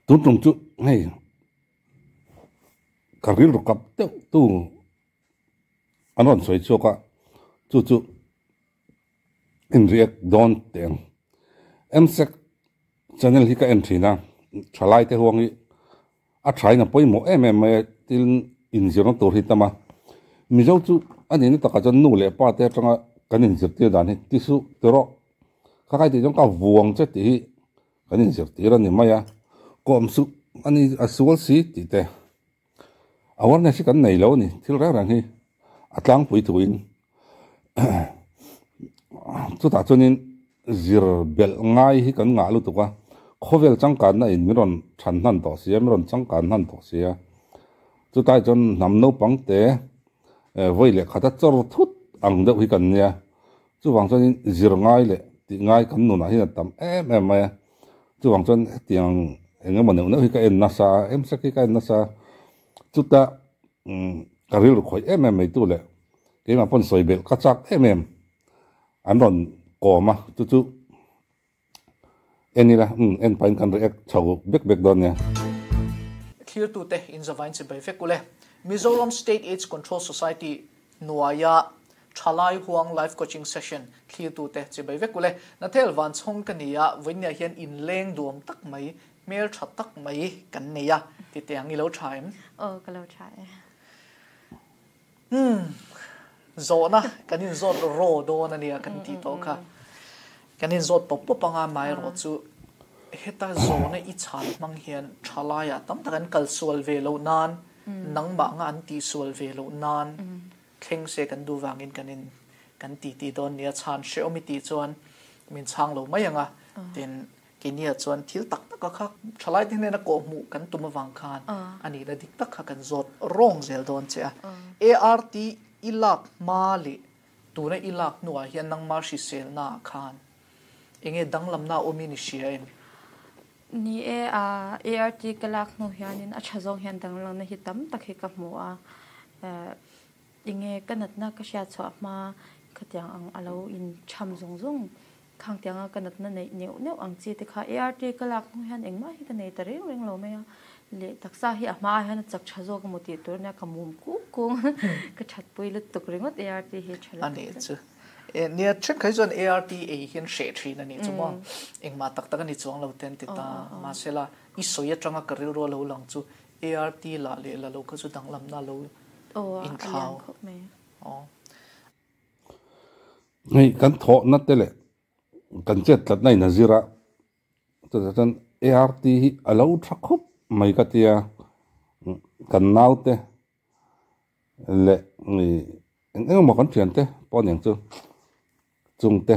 Tun tum chu hei ka rilru kap deuh tu an rawn sawi chhuak a, chu chu in react dawn teh ang. Msec channel hi ka en thin a, thalai te huang hi a thain a pawimawh em em mai a, tin inzirna tur hi tam a. Mizo chu a nihna takah chuan nu leh pa te atanga kan inzirtir dan hi ti suh ti rawh, kha kai tih chuan ka vuang che tih hi kan inzirtir a ni mai a, kawm suh a ni a sual si tih te awareness hi kan nei lo a ni thil reng reng hi a tlangpui thuin chutah chuanin zir belh ngai hi kan ngah lutuk a, khawvel changkanna in min rawn than hnan tawh si a, min rawn changkan hnan tawh si a, chutai chuan hnam naupang te vawi leh khata chawr thut ang deuh hi kan nia. Chuvang chuanin zir ngai leh tih ngai kan nunah hian a tam em em mai a, chuvang chuan hetiang eng emaw neuh neuh hi ka en nasa a, emsek hi ka en nasa a, chuta ka rilru khawih em em mai tu leh keimah pawn sawi belh ka chak em em an rawn kawm a, chu chu en ila en pahin kan react chho bek bek dawn nia. Thlirtute inzavain chibai vek ule. Mizoram State Aids Control Society hnuaia Thalai Huang Life Coaching Session thlirtute chibai vek ule. Nathel Vanchhawng ka ni a, vawinia hian inleng duam tak mai, hmel tha tak mai kan nei a, ti teh ang i lo tha em? Aw, ka lo tha e. Umm, zawhna kan inzawt raw dawn a nia kan tih tawh kha. Kan inzawt pawp pawp anga amaherawh chu heta zawhna i chhan hmang hian thalaiah tam tak an kal sual ve loh nan, nangmah anga an tih sual ve loh nan thleng se kan duh vangin kan in kan titi dawn nia chhan hrehawm i tih chuan min chhang lo mai anga tin Keinia chuan thil tak tak a kha thalaite hnena kawhhmuh kan tum avang khan a nihna dik tak kha kan zawt rawng zel dawn che a. ART i lak hma leh tuna i lak hnuah hian nangma hriselnaah khan enge danglamna a awmin i hria em? Ni e, ART ka lak hnu hianin a tha zawng hian danglamna hi tam tak hi ka hmu a. Enge ka natna ka hriat chhuah hma khatiang ang a lo incham zung zung. Khang tianga ka natna neih neuh neuh ang chi te kha ART ka lak hnu hian engmah hi ka nei ta reng reng lo mai a, leh taksa hi a hma hian a chak tha zawk emaw tih tur ania ka mum kung kung ka that pui lutuk ringawt ART hi tha lutuk. A nih chu. Nia thenkhat hi chuan ART ei hian hreh thin a nih chu maw, engmah tak tak a ni chuang lo te an ti ta. Mahsela i sawi atanga ka rilru a lo lang chu ART lah leh la lo kha chu danglamna a lo inthlau. Aw. Hei kan thawhna te leh kan chet tlatna in a zir a, chutah chuan ART hi a lo tha khup mai ka tia, kan naute leh ih eng eng emaw kan thiante pawh aniang chu chungte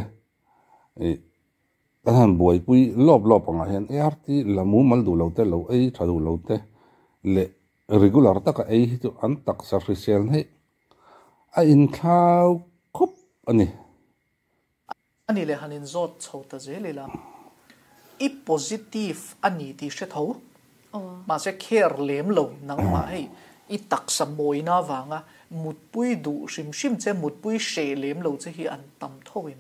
ih kan han buaipui lawp lawp angah hian ART la mumal duh lo te lo ei tha duh lo te leh regular taka ei hi chu an taksa hrisel hneih A inthlau khup a ni. A nih leh han inzawt chho ta zel ila, i positive a ni tih hre tho. Mahse care lem lo nangmah hei i taksa mawina avanga mutpui duh hrim hrim che, mutpui hreh lem lo che hi an tam tho in.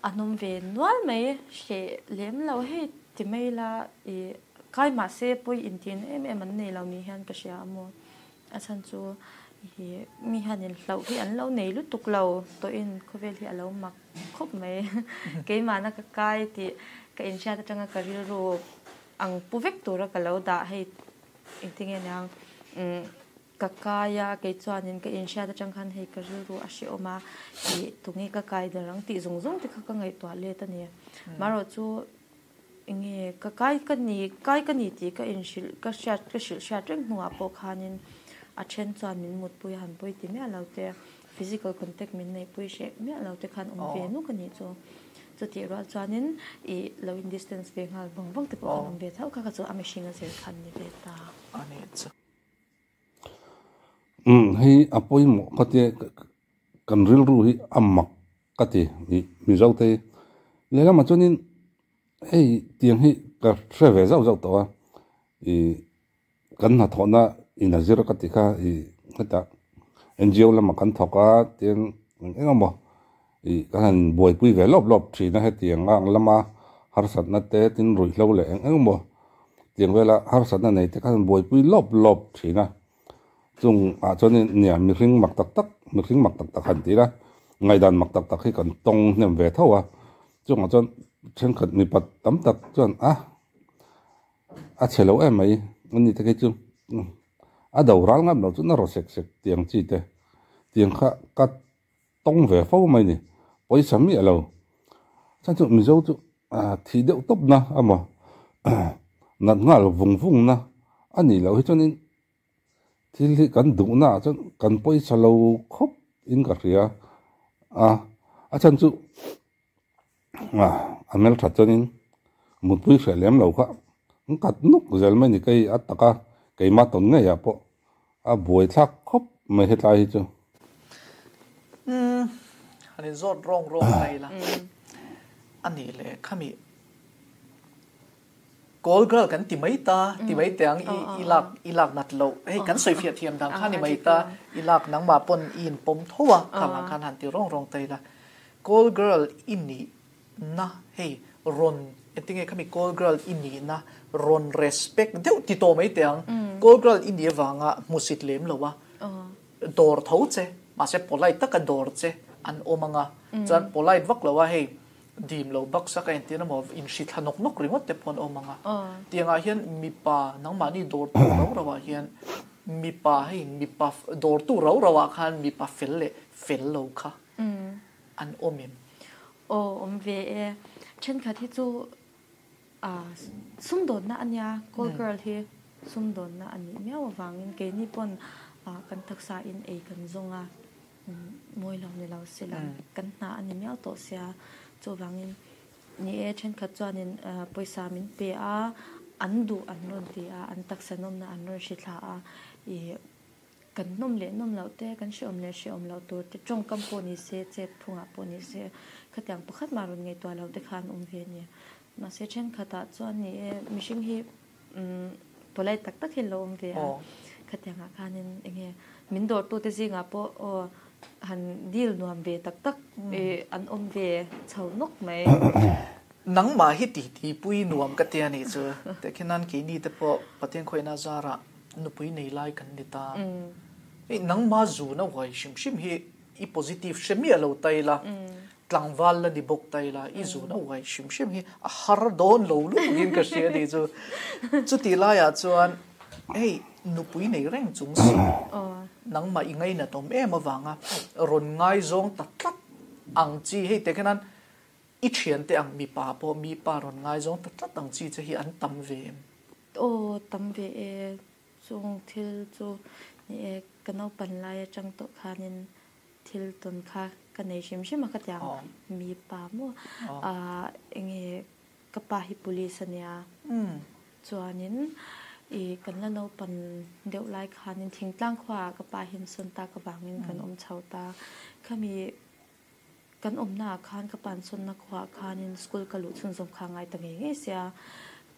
A hnawm ve nual mai, hreh lem lo hei ti mai ila i kai mahse pawi intin em em an nei lo ni hian ka hria a maw. A chhan chu hi mi hianin hlauh hi an lo nei lutuk lo tawhin khawvel hi a lo mak khawp mai. Keimahna ka kai tih ka inhriat atanga ka rilru ang pu vek tura ka lo dah hei engtinge niang ka kai a kei chuanin ka inhriat atang khan hei ka rilru a hrehawm a ih tunge ka kai der ang tih zung zung te kha ka ngaihtuah let a ni. Marawh chu Enge ka kai ka ni kai ka ni tih ka inhrilh ka hriat ka hrilh hriat reng hnuah pawh khanin a then chuan min mutpui a han pawi ti miah lo te, physical contact min neihpui hreh miah lo te khan awm ve nuk a nih chu. Chutih rual chuanin ih lo in distance ve nghal vang vang te pawh khan awm ve tho kha kha chu a mihring a zir khan ni ve ta. A nih chu. Umm hei a pawimawh ka tia kan rilru hi a mak ka ti ih Mizo te hi lehlamah chuanin hei tiang hi ka hre ve zauh zauh tawh a ih kan hnathawhna in a zir ka ti kha ih hetah N_G_O lamah kan thawk a tin eng eng emaw ih kan han buaipui ve lawp lawp thin a hetiang ang lama harsatna te tin ruihhlo leh eng eng emaw. Tiang vela harsatna nei te khan buaipui lawp lawp thin a. Chung ah chuanin nia mihring mak tak tak, mihring mak tak tak han ti ila, ngaihdan mak tak tak hi kan tawng hnem ve tho a. Chungah chuan thenkhat mipa tam tak chuan a a chhe lo em mai a ni te khi chu a do ral ngam lo chu na raw sek sek tiang chi te tiang kha ka tawng ve fo mai ni pawisa miah lo chuan chu mizo chu thih deuh tawp na emaw nat nghal vung vung na a nih loh hi chuanin Thil hi kan duhna ah chuan kan pawisa lo khawp in ka hria a, a chhan chu a hmel that chuanin mutpui hreh lem lo kha an kat nuk zel mai ni kei a tak a keimah tawn ngei ah pawh a buai thlak khawp mai hetlai hi chu. Umm han in zawt rawng rawng mai ila a nih leh khami. Call girl kan ti mai ta, ti mai teh ang i i lak i lak nat loh. Hei kan sawi fiah thiam dan kha ni mai ta, i lak nangmah pawn i inpawm tho a, khang ah khan han ti rawng rawng ta ila. Call girl i nih na hei rawn engtinge khami call girl i nih na rawn respect deuh ti tawh mai teh ang. Call girl i nih avanga hmusit lem lo a, dawr tho che, mahse polite taka dawr che an awm anga, chuan polite vak lo a hei Dim lo baksa ka entir emaw inhri thla nawk nawk ringawt te pawh an awm ang a. Tiangah hian mipa nangmahni dawrtu rau rauah hian mipa hei mipa dawrtu rau rauah khan mipa fel leh fel lo kha an awm em? Aw awm ve e. Thenkhat hi chu sumdawnna a nia, call girl hi sumdawnna a nih miau avangin keini pawn kan taksa in ei kan zawng a. Mawi lo ni lo se la, kan hna a ni miau tawh sia. Chuvangin ni e, thenkhat chuanin pawisa min pe a, an duh an rawn ti a, an taksa nawmna an rawn hri thla a, ih kan nawm leh nawm loh te, kan hrehawm leh hrehawm loh tur te, tawngkam pawh ni se, chet phungah pawh ni se, khatiang pakhat mah rawn ngaihtuah loh te kha an awm ve a ni. Mahse thenkhatah chuan ni e, mihring hi Polite tak tak hi an lo awm ve a, khatiangah khanin eng nge min dawrtute zingah pawh aw han deal nuam ve tak tak an awm ve chho nawk mai. Nangmah hi titipui nuam ka tia nih chu, tehkhinan keini te pawh Pathian khawihna zarah nupui nei lai kan ni ta. Hei nangmah zuna uai hrim hrim hi i positive hre miah lo ta ila, Tlangval la ni bawk ta ila, i zun a uai hrim hrim hi a har dawn lo lutukin ka hria a nih chu. Chutih laiah chuan hei nupui nei reng chung si, nangmah i ngainat awm em avanga rawn ngaizawng ta tlat ang chi hei te khenan i thiante ang mipa pawh mipa rawn ngaizawng ta tlat ang chi che hi an tam ve em? Aw tam ve e, chung thil chu ni e ka naupan lai atang tawh khanin Thil tawn kha ka nei hrim hrim a ka ti ang, mi pa maw ah enge ka pa hi police a nia chuanin ih kan la naupan deuh lai khanin thingtlang khuaah ka pa hi an sawn tak avangin kan awm chho ta, khami kan awmnaah khan ka pa an sawnna khuaah khanin school ka luh chhunzawm kha a ngai ta ngei ngei sia,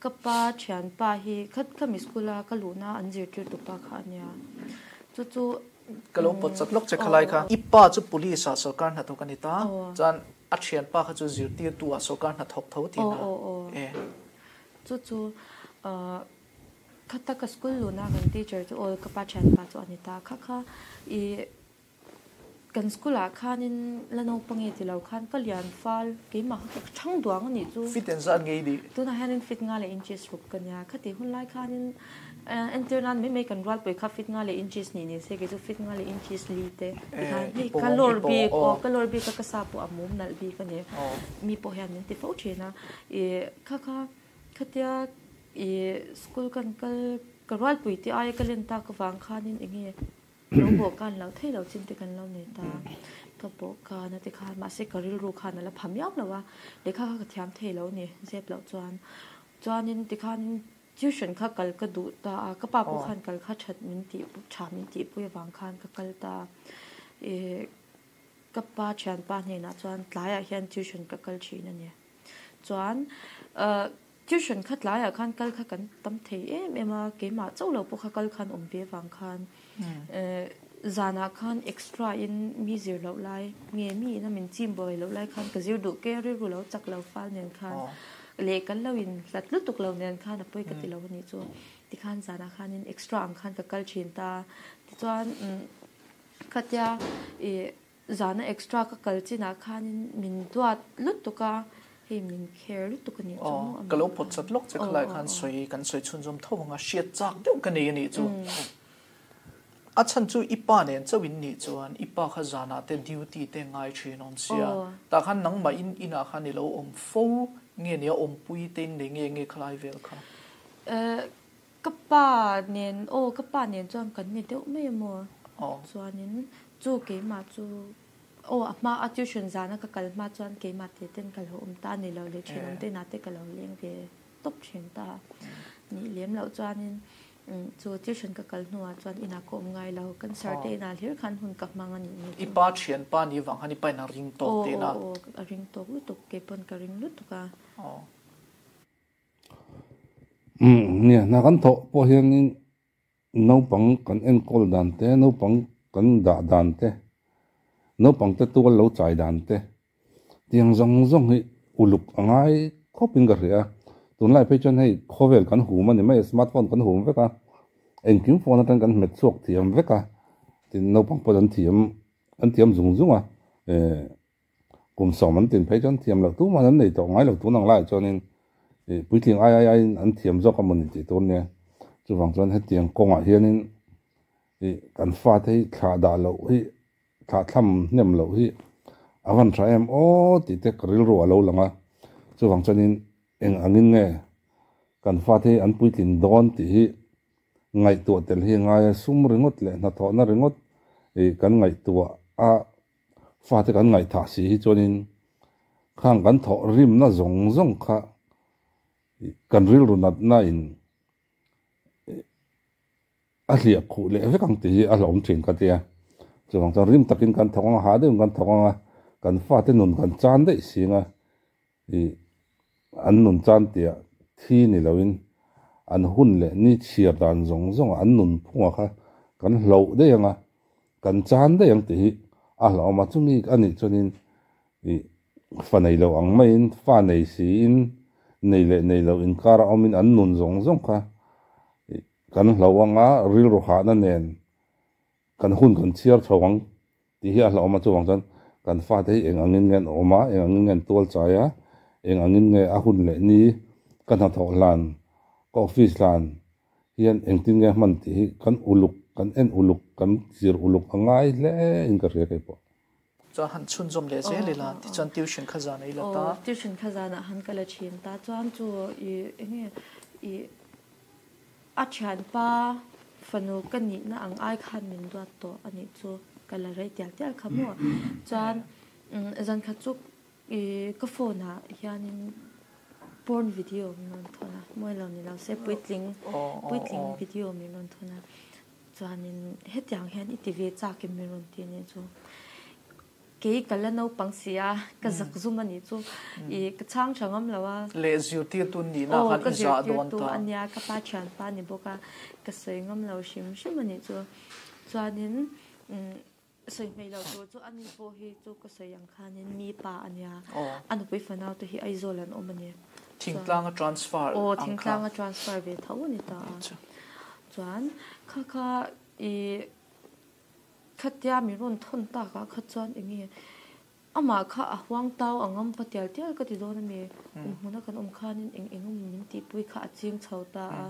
ka pa thianpa hi khami school a ka luhna an zirtirtu pa kha a nia chu chu. Ka lo pawt chat lawk che khalai kha. I pa chu police ah sorkar hnathawk a ni ta, chuan a thianpa kha chu zirtirtu ah sorkar hnathawk tho tih na e. Chu chu khata ka school luna kan teacher chu aw ka pa thianpa chu a ni ta kha kha i kan school ah khanin la naupang nge ti lo khan ka lian fal keimah kha ka thang duang a nih chu. Fit engzat ngei nih? Tunah hianin fit nga leh inches ruk ka nia, khati hun lai khanin Entir nan mai mai kan rualpui kha fit nga leh inches nih ni se kei chu fit nga leh inches li te tikhan hei ka lawr bik aw ka lawr bik a ka sa pawh a mum nalh bik a ni mi pawh hian min ti fo thin a ih kha kha khatia ih school kan kal ka rualpui te aia ka len tak avang khanin eng nge lo bawh kan lo thei lo chin te kan lo nei ta ka bawh kan a tikhan mahse ka rilru khan a la pha miau lo a lehkha kha ka thiam thei lo a ni zep loh chuan chuanin tikhanin Tuition kha kal ka duh ta a, ka pa pawh khan kal kha that min tih tha min tihpui avang khan ka kal ta a. Ih ka pa thianpa hnenah chuan tlaiah hian tuition ka kal thin a ni. Chuan ah tuition kha tlaiah khan kal kha kan tam thei em em a, keimah chauh lo pawh kha kal khan awm ve avang khan eh zanah khan extra in mi zir loh lai nge mi ina min chim buai loh lai khan ka zir duh ke rilru lo chak lo fal nen khan. leh kan lo in hlat lutuk lo nen khan a pawi ka ti lo a nih chu. Tikhan zanah khanin extra ang khan ka kal thin ta. Tichuan umm khatia ih zana extra ka kal chinah khanin min duat lutuk a, hei min care lutuk a nih chu maw. Ka lo pawt chat lawk che khalai khan sawi kan sawi chhunzawm tho ang a, hriat chak deuh ka nei a nih chu. A chhan chu i pa nen chauh in nih chuan i pa kha zanah te duty te ngai thin awm sia, tah khan nangmah in inah khan i lo awm fo nge nia awmpui te in nei nge nge khalai vel kha? Ka pa nen aw ka pa nen chuan kan ni deuh mai a maw? Chuanin chu keimah chu aw a hma a tuition zana ka kal hma chuan keimah te ten ka lo awm ta a ni lo leh thenawm te inah te ka lo leng ve tawp thin ta nih lem loh chuanin Chu tuition ka kal hnuah chuan inah ka awm ngai lo, kan sir te inah hlir khan hun ka hmang a nih ni chu. I pa thian pa ni vang khan i pa in a ring tawk tihna? Aw aw aw, a ring tawk lutuk, kei pawn ka ring lutuk a. Aw. Umm nia, hna kan thawh pawh hianin naupang kan enkawl dan te, naupang kan dah dan te, naupang te tual lo chai dan te, Tiang zawng zawng hi uluk a ngai khawp in ka hria a, tunlai phei chuan hei khawvel kan hum a ni mai a, smartphone kan hum vek a, engkim phone atang kan hmet chhuak thiam vek a, tin naupang pawh an thiam an thiam zung zung a, eh kum sawm an tin phei chuan thiam loh tumah an nei tawh ngai lo tun ang laiah chuanin ih puitling ai ai aiin an thiam zawk a mawni tih tur nia, chuvang chuan hetiang kawngah hianin ih kan fate hi thlah dah loh hi Thlahthlam hnem loh hi a van tha em aw tih te ka rilru a lo lang a, chuvang chuanin eng angin nge kan fate hi an puitlin dawn tih hi ngaihtuah tel hi a ngai a, sum ringawt leh hnathawhna ringawt ih kan ngaihtuah a, fate kan ngaihthah si hi chuanin khang kan thawh rimna zawng zawng kha kan rilru natna in A hliah khuh leh vek ang tih hi a hlauhawm thin ka tia. Chuvang chuan rim takin kan thawk ang a, hah deuhin kan thawk ang a, kan fate nun kan chan daih sing a, ih an nun chan tihah thi ni loin an hun leh ni chhiar dan zawng zawngah an nun phungah kha kan hloh daih ang a, kan chan daih ang tih hi a hlauhawm a. Chumi a nih chuanin ih fa nei lo ang maiin fa nei siin nei leh nei lo inkar a awmin an nun zawng zawng kha ih Kan hlo anga rilru hahna nen kan hun kan chhiar chho ang tih hi a hlauhawm a, chuvang chuan kan fate hi eng angin nge an awm a, eng angin nge an tual chai a, eng angin nge a hun leh ni ka hnathawh hlan, ka office hlan hian engtin nge a hman tih hi kan uluk, kan en uluk, kan zir uluk a ngai hle in ka hria keipawh. Chuan han chhunzawm leh zel ila tichuan tuition kha zan a ila ta. Aw tuition kha zanah han ka la thin ta chuan chu i enge i a thianpa fanu ka nihna ang ai khan min duat tawh a nih chu ka la rei tial tial kha maw chuan zan khat chu i ka phone ah hianin porn video min rawn thawn a mawi lo ni lo se puitling puitling video min rawn thawn a. Chuanin hetiang hian i ti ve chak em min rawn ti a nih chu. Kei ka la naupang si a, ka zak zum a nih chu. I ka chhang tha ngam lo a. Leh zirtirtu nihna khan i zah dawn ta. Aw ka zirtirtu a nia, ka pa thianpa ni bawk a, ka sawi ngam lo hrim hrim a nih chu. Chuanin sawi hmei lo tur chu ani pawh hi chu ka sawi ang khanin mi pa a nia, a nupui fanau te hi Aizawl an awm a ni. Thingtlanga transfer ang kha. Aw thingtlanga transfer ve tho a ni ta a. Chuan kha kha i khatia min rawn thawn takah kha chuan eng nge amah kha a huang tau a ngam pa tial tial ka ti dawn a mi. Kum hmuna kan awm khanin eng eng emaw min tihpui kha a ching chho ta a,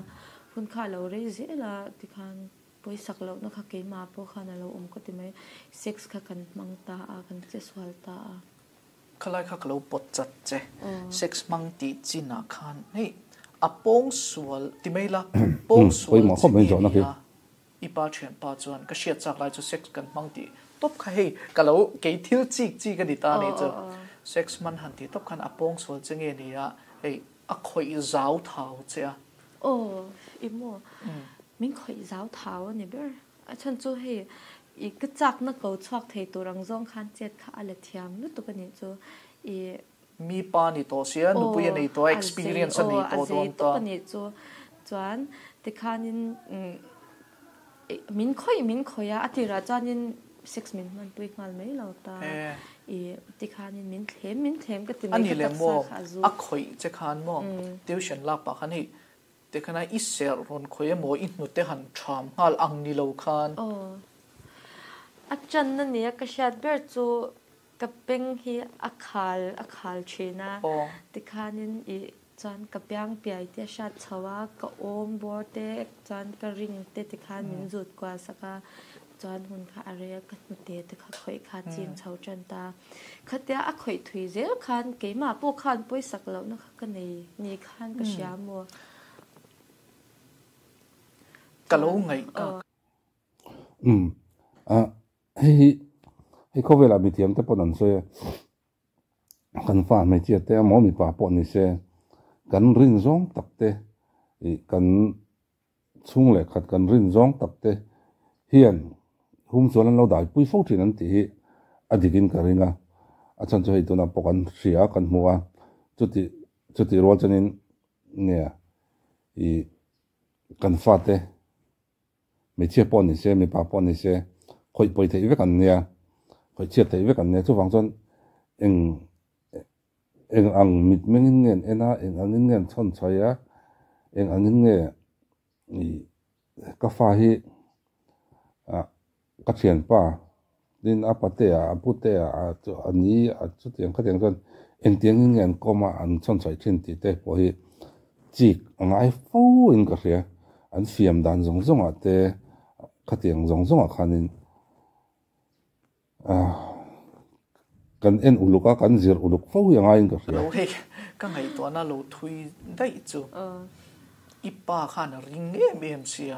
hun kha a lo rei zel a tikhan pawisak lohna kha keimah pawh khan a lo awm ka ti mai. Sex kha kan hmang ta a, kan che sual ta a. Khalai kha ka lo pawt chat che. Sex hmang tih chinah khan hei a pawng sual ti mai la, pawng sual chi nge ni a? I pa thianpa chuan ka hriat chak lai chu sex kan hmang tih tawp kha hei ka lo kei thil chik chi ka ni ta a nih chu. Sex hman han tih tawp khan a pawng sual che nge ni a? Hei a khawih zau thau che a. Aw i maw min khawih zau thau a ni ber. A chhan chu hei i ka chakna ko chhuak thei tur ang zawng khan chet kha a la thiam lutuk a nih chu i. Mi pa ni tawh sia, nupui a nei tawh a, experience a nei tawh dawn ta. Aw a zei tawp a nih chu. Chuan tikhanin min khawih min khawih a, a tirah chuanin sex min hmanpui nghal mai lo ta. I tikhanin min thlem min thlem ka ti mai ka Ani leh taksa maw kha a a zut. khawih che khan maw tuition lak pah khan hei tikhana i serh rawn khawih emaw i hnute han ṭham nghal ang ni lo khan. Aw. A ṭan a nia ka hriat ber chu ka beng hi a khal a khal ṭhin a, tikhanin i chuan ka piang piai te a hriat chho a, ka awm bawr te chuan ka ring te tikhan min zut kual sak a, chuan hun kha a rei a, ka hnute te kha khawih kha ching chho ṭan ta. Khatia a khawih thui zel khan keimah pawh khan pawisak lohna kha ka nei ni khan ka hria maw? Ka lo ngaih ka. Umm ah hei hi hei khawvelah mithiam te pawn an sawi a, kan fa hmeichhia te emaw mipa pawh ni se kan rin zawng tak te ih kan chhung leh khat kan rin zawng tak te hian hum chuan an lo daipui fo thin an tih hi a dik in ka ring a, a chhan chu hei tunah pawh kan hria kan hmu a, chuti chutih rual chuanin nge ih kan fate Hmeichhia pawh ni se, mipa pawh ni se, khawih pawi theih vek an nia, khawih chhiat theih vek an nia. Chuvang chuan eng eng ang mit mengin nge an en a, eng angin nge an chhawn chhaih a, eng angin nge ih ka fa hi ah ka thianpa tin a patea a putea a chu a ni a chutiang khatiang chuan engtiangin nge an kawm a an chhawn chhaih thin tih te pawh hi chik a ngai fo in ka hria an fiam dan zawng zawng ah te khatiang zawng zawng ah khanin ah kan en uluk a kan zir uluk fo hi a ngai in ka hria. Lo hei ka ngaihtuahna lo thui daih chu i pa khan a ring em em sia.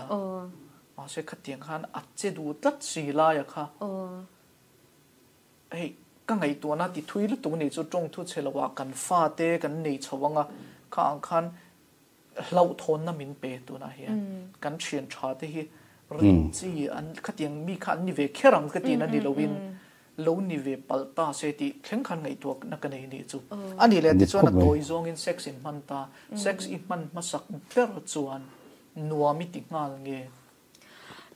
Mahse khatiang khan a che duh tlat si laia kha. Hei ka ngaihtuahna ti thui lutuk nih chu tawngthu chhe loah kan fate kan nei chho anga kha ang khan hlauhthawnna min pe tunah hian kan thian tha te hi rin chi an khatiang mi kha an ni ve kher ang ka tihna ni loin lo ni ve palh ta se tih thleng khan ngaihtuahna ka nei nih chu. A nih leh tichuan a tawi zawngin sex in hman ta, sex i hman hmasak ber chuan Nuam i ti nghal nge?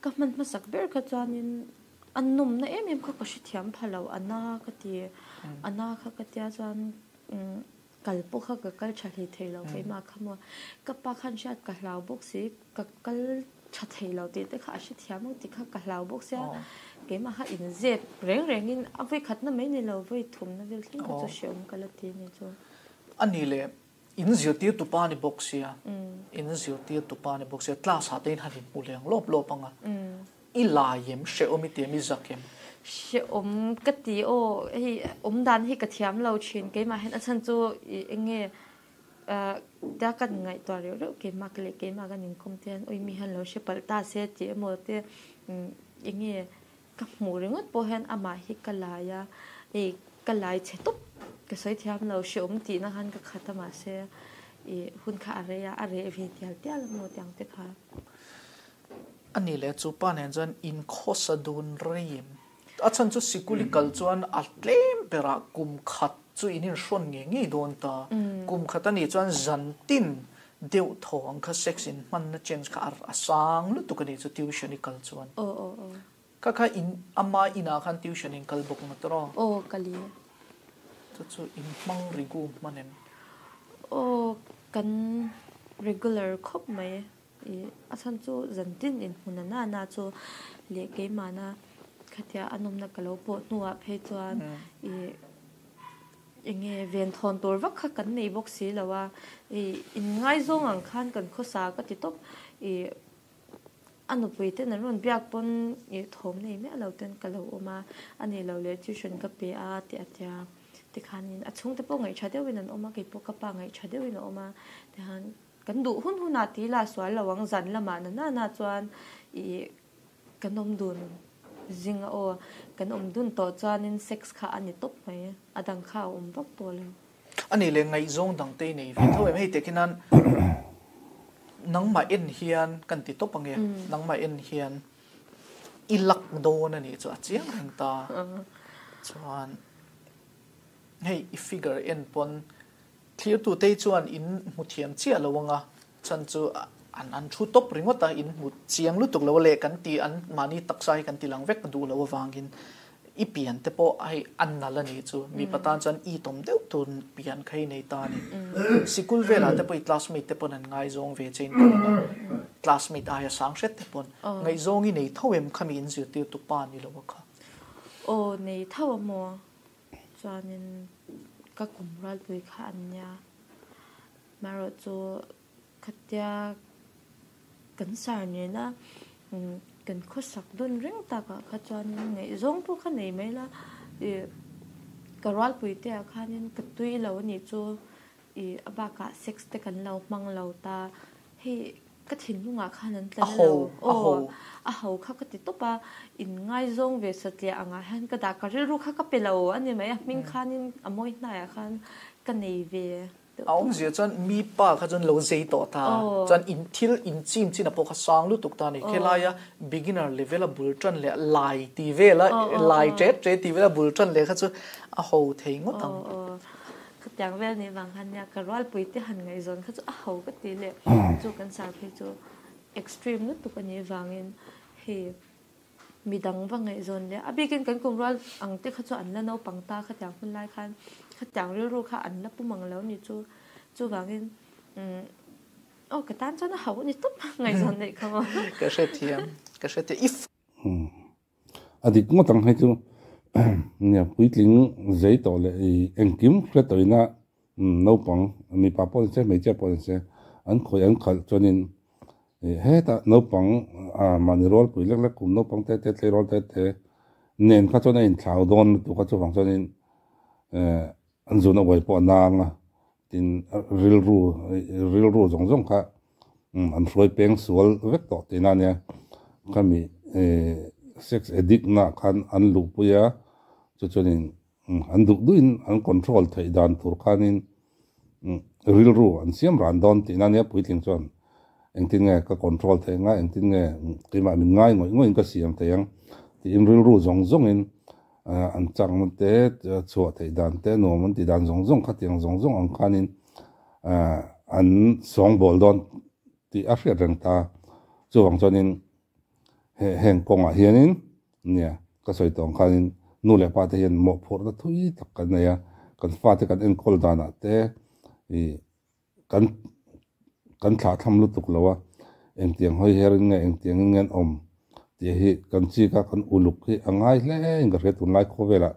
Ka hman hmasak ber kha chuanin a nawmna em em kha ka hrethiam pha lo, a na ka ti, a na kha ka tia chuan kal pawh kha ka kal tha hlei thei lo keimah kha maw. Ka pa khan hriat ka hlau bawk si, ka kal tha thei lo tih te kha a hrethiam ang tih kha ka hlau bawk sia, keimah kha inzep reng rengin a vawikhatna mai ni lo, vawithumna vel thleng kha chu hreawm ka la ti a ni chu. A ni le, In zirtir tupa ni bawk sia, in zirtir tupa ni bawk sia, class ah te in han inhmu leng lawp lawp ang a, i lai em, hrehawm i ti em, i zak em? Hrehawm ka ti aw, hei awm dan hi ka thiam lo thin, keimah hian a chhan chu i eng nge tia kan ngaihtuah reuh reuh keimah ka leh keimah kan inkawm te hian awi mi hian lo hre palh ta se tih emaw te eng nge Ka hmuh ringawt pawh hian amah hi ka lai a, ih ka lai chhe tawp ka sawi thiam lo, hreawm tihna khan ka khat a mahse ih hun kha a rei a, a reh ve tial tial a maw tiang te kha. A ni leh chu pa nen chuan inkhawsa dun reim. A chhan chu sikul i kal chuan a tlem berah kum khat chu in inhrawn ngei ngei dawn ta. Kum khat a nih chuan zan tin deuh thaw ang kha sex in hmanna chance kha a sang lutuk a nih chu tuition i kal chuan. Aw aw aw. Kha kha in ama inah khan tuition in kal bawk ngawt rawh. Aw ka li. Chu chu in hmang rigu hman em? Aw kan regular khawp mai i a chhan chu zantin in hmun a nana chu leh keimahna khatia a nawmna ka lo pawh hnuah phei chuan i Enge venthawn tur vak kha kan nei bawk si lo a, ih inngaizawng ang khan kan khawsa ka ti tawp, ih a nupui ten an rawn biak pawn ih thawm nei miah lo ten ka lo awm a, a nih loh leh tuition ka pe a tih a tia, tikhanin a chhungte pawh ngaihṭha deuhin an awm a, keipawh ka pa ngaihṭha deuhin a awm a, tikhan kan duh hun hunah tih lah sual lo ang zan lamah na na na chuan ih Kan awm dun zing a aw. Kan awm dun tawh chuanin sex kha a ni tawp mai. A dang kha a awm vak tawh lo. A nih leh ngaihzawng dang te i nei ve tho em? Hei teh khian nangmah en hian kan ti tawp ange, nangmah en hian i lak dawn a nih chu a chiang reng ta. Chuan hei i figure en pawn Thlirtute chuan in hmu thiam chiah lo anga, chhan chu an an thu tawp ringawt a, in hmu chiang lutuk lo a leh kan ti an mahni taksa hi kan ti lang vek duh lo avangin I pian te pawh hei a nal a nih chu. Mipa tan chuan itawm deuh tur pian kha i nei ta a ni. Sikul velah te pawh i classmate te pawn an ngaizawng ve che in ka ring a. Classmate aia sang hret te pawn ngaihzawng i nei tho em khami in zirtirtu pa ni lo a kha. Aw nei tho a maw? Chuanin ka kum rualpui kha an nia. Marawhchu Khatia kan sar nena kan khawsak dawn reng takah kha chuanin ngaihzawng pawh kha nei mai la, ih ka rualpui te ah khanin ka tui lo a nih chu, ih a bakah sex te kan lo hmang lo ta, hei ka thinlungah khan an tla na lo, aw a ho kha ka ti tawp a, in ngaizawng ve satliah angah hian ka dah ka rilru kha ka pe lo a ni mai a, hming khanin a mawi hnaiah khan ka nei ve. A awmzia chuan mi pa kha chuan lo zei tawh ta, chuan in thil in chim chin a pawh kha sang lutuk ta a ni. Khelaia beginner level a bul tan leh lai ti vel a, lai ṭet ṭet ti vel a bul tan leh kha chu a ho thei ngawt ang. Khatiang vel nih vang khan nia ka rualpui te han ngaihzawn kha chu a ho ka ti leh chu kan sar phei chu extreme lutuk a nih vangin hei Midang va ngaihzawn leh a bikin kan kum rual ang te kha chu an la naupang ta khatiang hun lai khan khatiang rilru kha an la pum ang lo ni chu chuvangin umm aw ka tan chuan a hauh a ni tawp ngaihzawn neih kha maw. Ka hrethiam ka hrethiam if. Umm a dik ngawt ang hei chu nia puitling zei tawh leh i engkim hre tawhina naupang mipa pawh ni se hmeichhia pawh ni se an khawih an khalh chuanin Hetah naupang mahni rualpui lek lek kum naupang te te tleirawl te te nen kha chuan a inthlau dawn lutuk a, chuvang chuanin an zun a uai pawh a nang a, tin rilru rilru zawng zawng kha an hruai peng sual vek tawh tihna a nia, khami sex addict na khan an luhpui a, chu chuanin an duh duhin an control theih dan tur khanin rilru an siam ran dawn tihna nia puitling chuan engtin nge ka control theih anga engtin nge keimah min ngai ngawih ngawih in ka siam thei ang tiin rilru zawng zawng in an chakna te chhuah theih dan te nuam an tih dan zawng zawng khatiang zawng zawng ang khanin an sawngbawl dawn tih a hriat reng ta chuvang chuanin heng kawngah hianin Nia, ka sawi tawh ang khanin nu leh pa te hian mawhphurhna thui tak kan nei a, kan fate kan enkawl danah te ih kan kan thlahthlam lutuk lo a, engtiang hawi herin nge engtiangin nge an awm tih hi kan chik a, kan uluk hi a ngai hle in ka hria tunlai khawvelah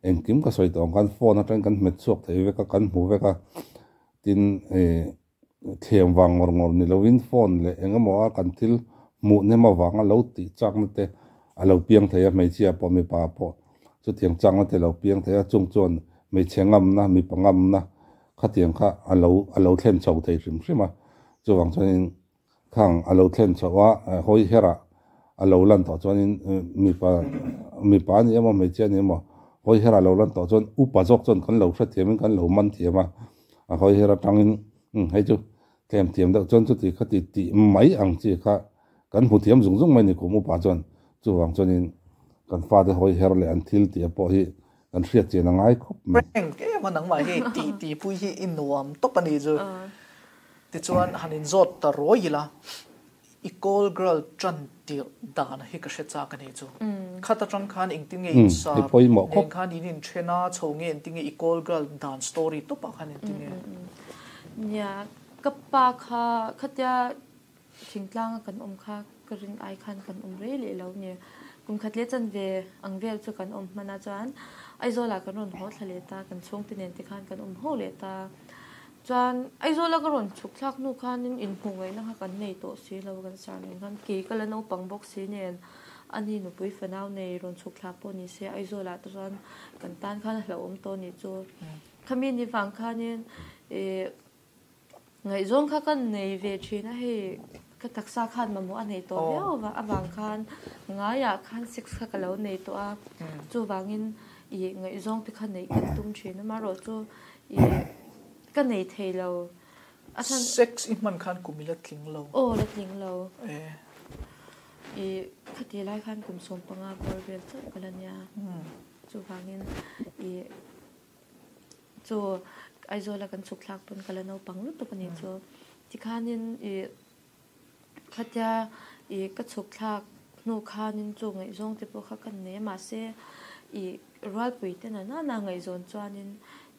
engkim ka sawi tawh ang khan phone atangin kan hmet chhuak thei vek a, kan hmu vek a, tin ih Thlem vang ngawr ngawr ni lovin phone leh eng emaw a kan thil hmuh hnem avanga lo tih chakna te a lo piang thei a, hmeichhia pawh mipa pawh chutiang chakna te a lo piang thei a, chung chuan hmeichhe ngamna mipa ngamna khatiang kha a lo a lo thlen chho thei hrim hrim a, chuvang chuanin khang a lo thlen chho a hawi herah a lo lan tawh chuanin mipa mipa a ni emaw hmeichhia a ni emaw hawi herah a lo lan tawh chuan upa zawk chuan kan lo hrethiamin kan lo man thiam a. A hawi her atangin umm hei chu tlem thiam deuh chuan chuti kha ti tih mai ang chi kha kan hmu thiam zung zung mai ni kum upa chuan chuvang chuanin kan fate hawi her leh an thil tih pawh hi kan hriat chian a ngai khawp mai. Prank em a nangmah hi tih tih pui hi i nuam tawp a nih chu. Tichuan han inzawt ta ruai ila. I call girl tan tirh dan hi ka hre chak a ni chu. Khat atang khan engtin nge in sar nen khan in inthen a, chho nge engtin nge i call girl dan story tawpah khan engtin nge? Nia, ka pa kha khatia thingtlang a kan awm kha ka rin ai khan kan awm rei leh lo ni. Kum khat leh chanve ang vel chu kan awm hman a chuan Aizawl ah kan rawn haw thla leh ta, kan chhungte nen te khan kan awm ho leh ta. Chuan Aizawl a ka rawn chhuk thlak hnu khanin inhmuh ngaihna kha kan nei tawh si lo kan sar nen khan kei ka la naupang bawk si nen ani nupui fanau nei rawn chhuk thlak pawh ni se Aizawl ah te chuan kan tan khan a hlauhawm tawh anih chu. Khami ni vang khanin ih ngaihzawng kha ka nei ve thin a hei ka taksa khan mamawh a nei tawh viau avang khan ngaiah khan sex kha ka lo nei tawh a chuvangin ih ngaihzawng te kha neih kan tum thin amaherawhchu Ih, ka nei thei lo. A chhan. Sex i hman khan kum i la tling lo. Aw, la tling lo. Eh. Ih, khati lai khan kum 15 bawr vel chauh ka la nia. Chuvangin, ih, chu Aizawla kan chhuk thlak pawn ka la naupang lutuk a nih chu. Tikhanin, ih, khatia, ih, ka chhuk thlak hnu khanin chu ngaihzawng te pawh kha ka nei a, mahse, I rualpui te na nana ngaihzawn chuanin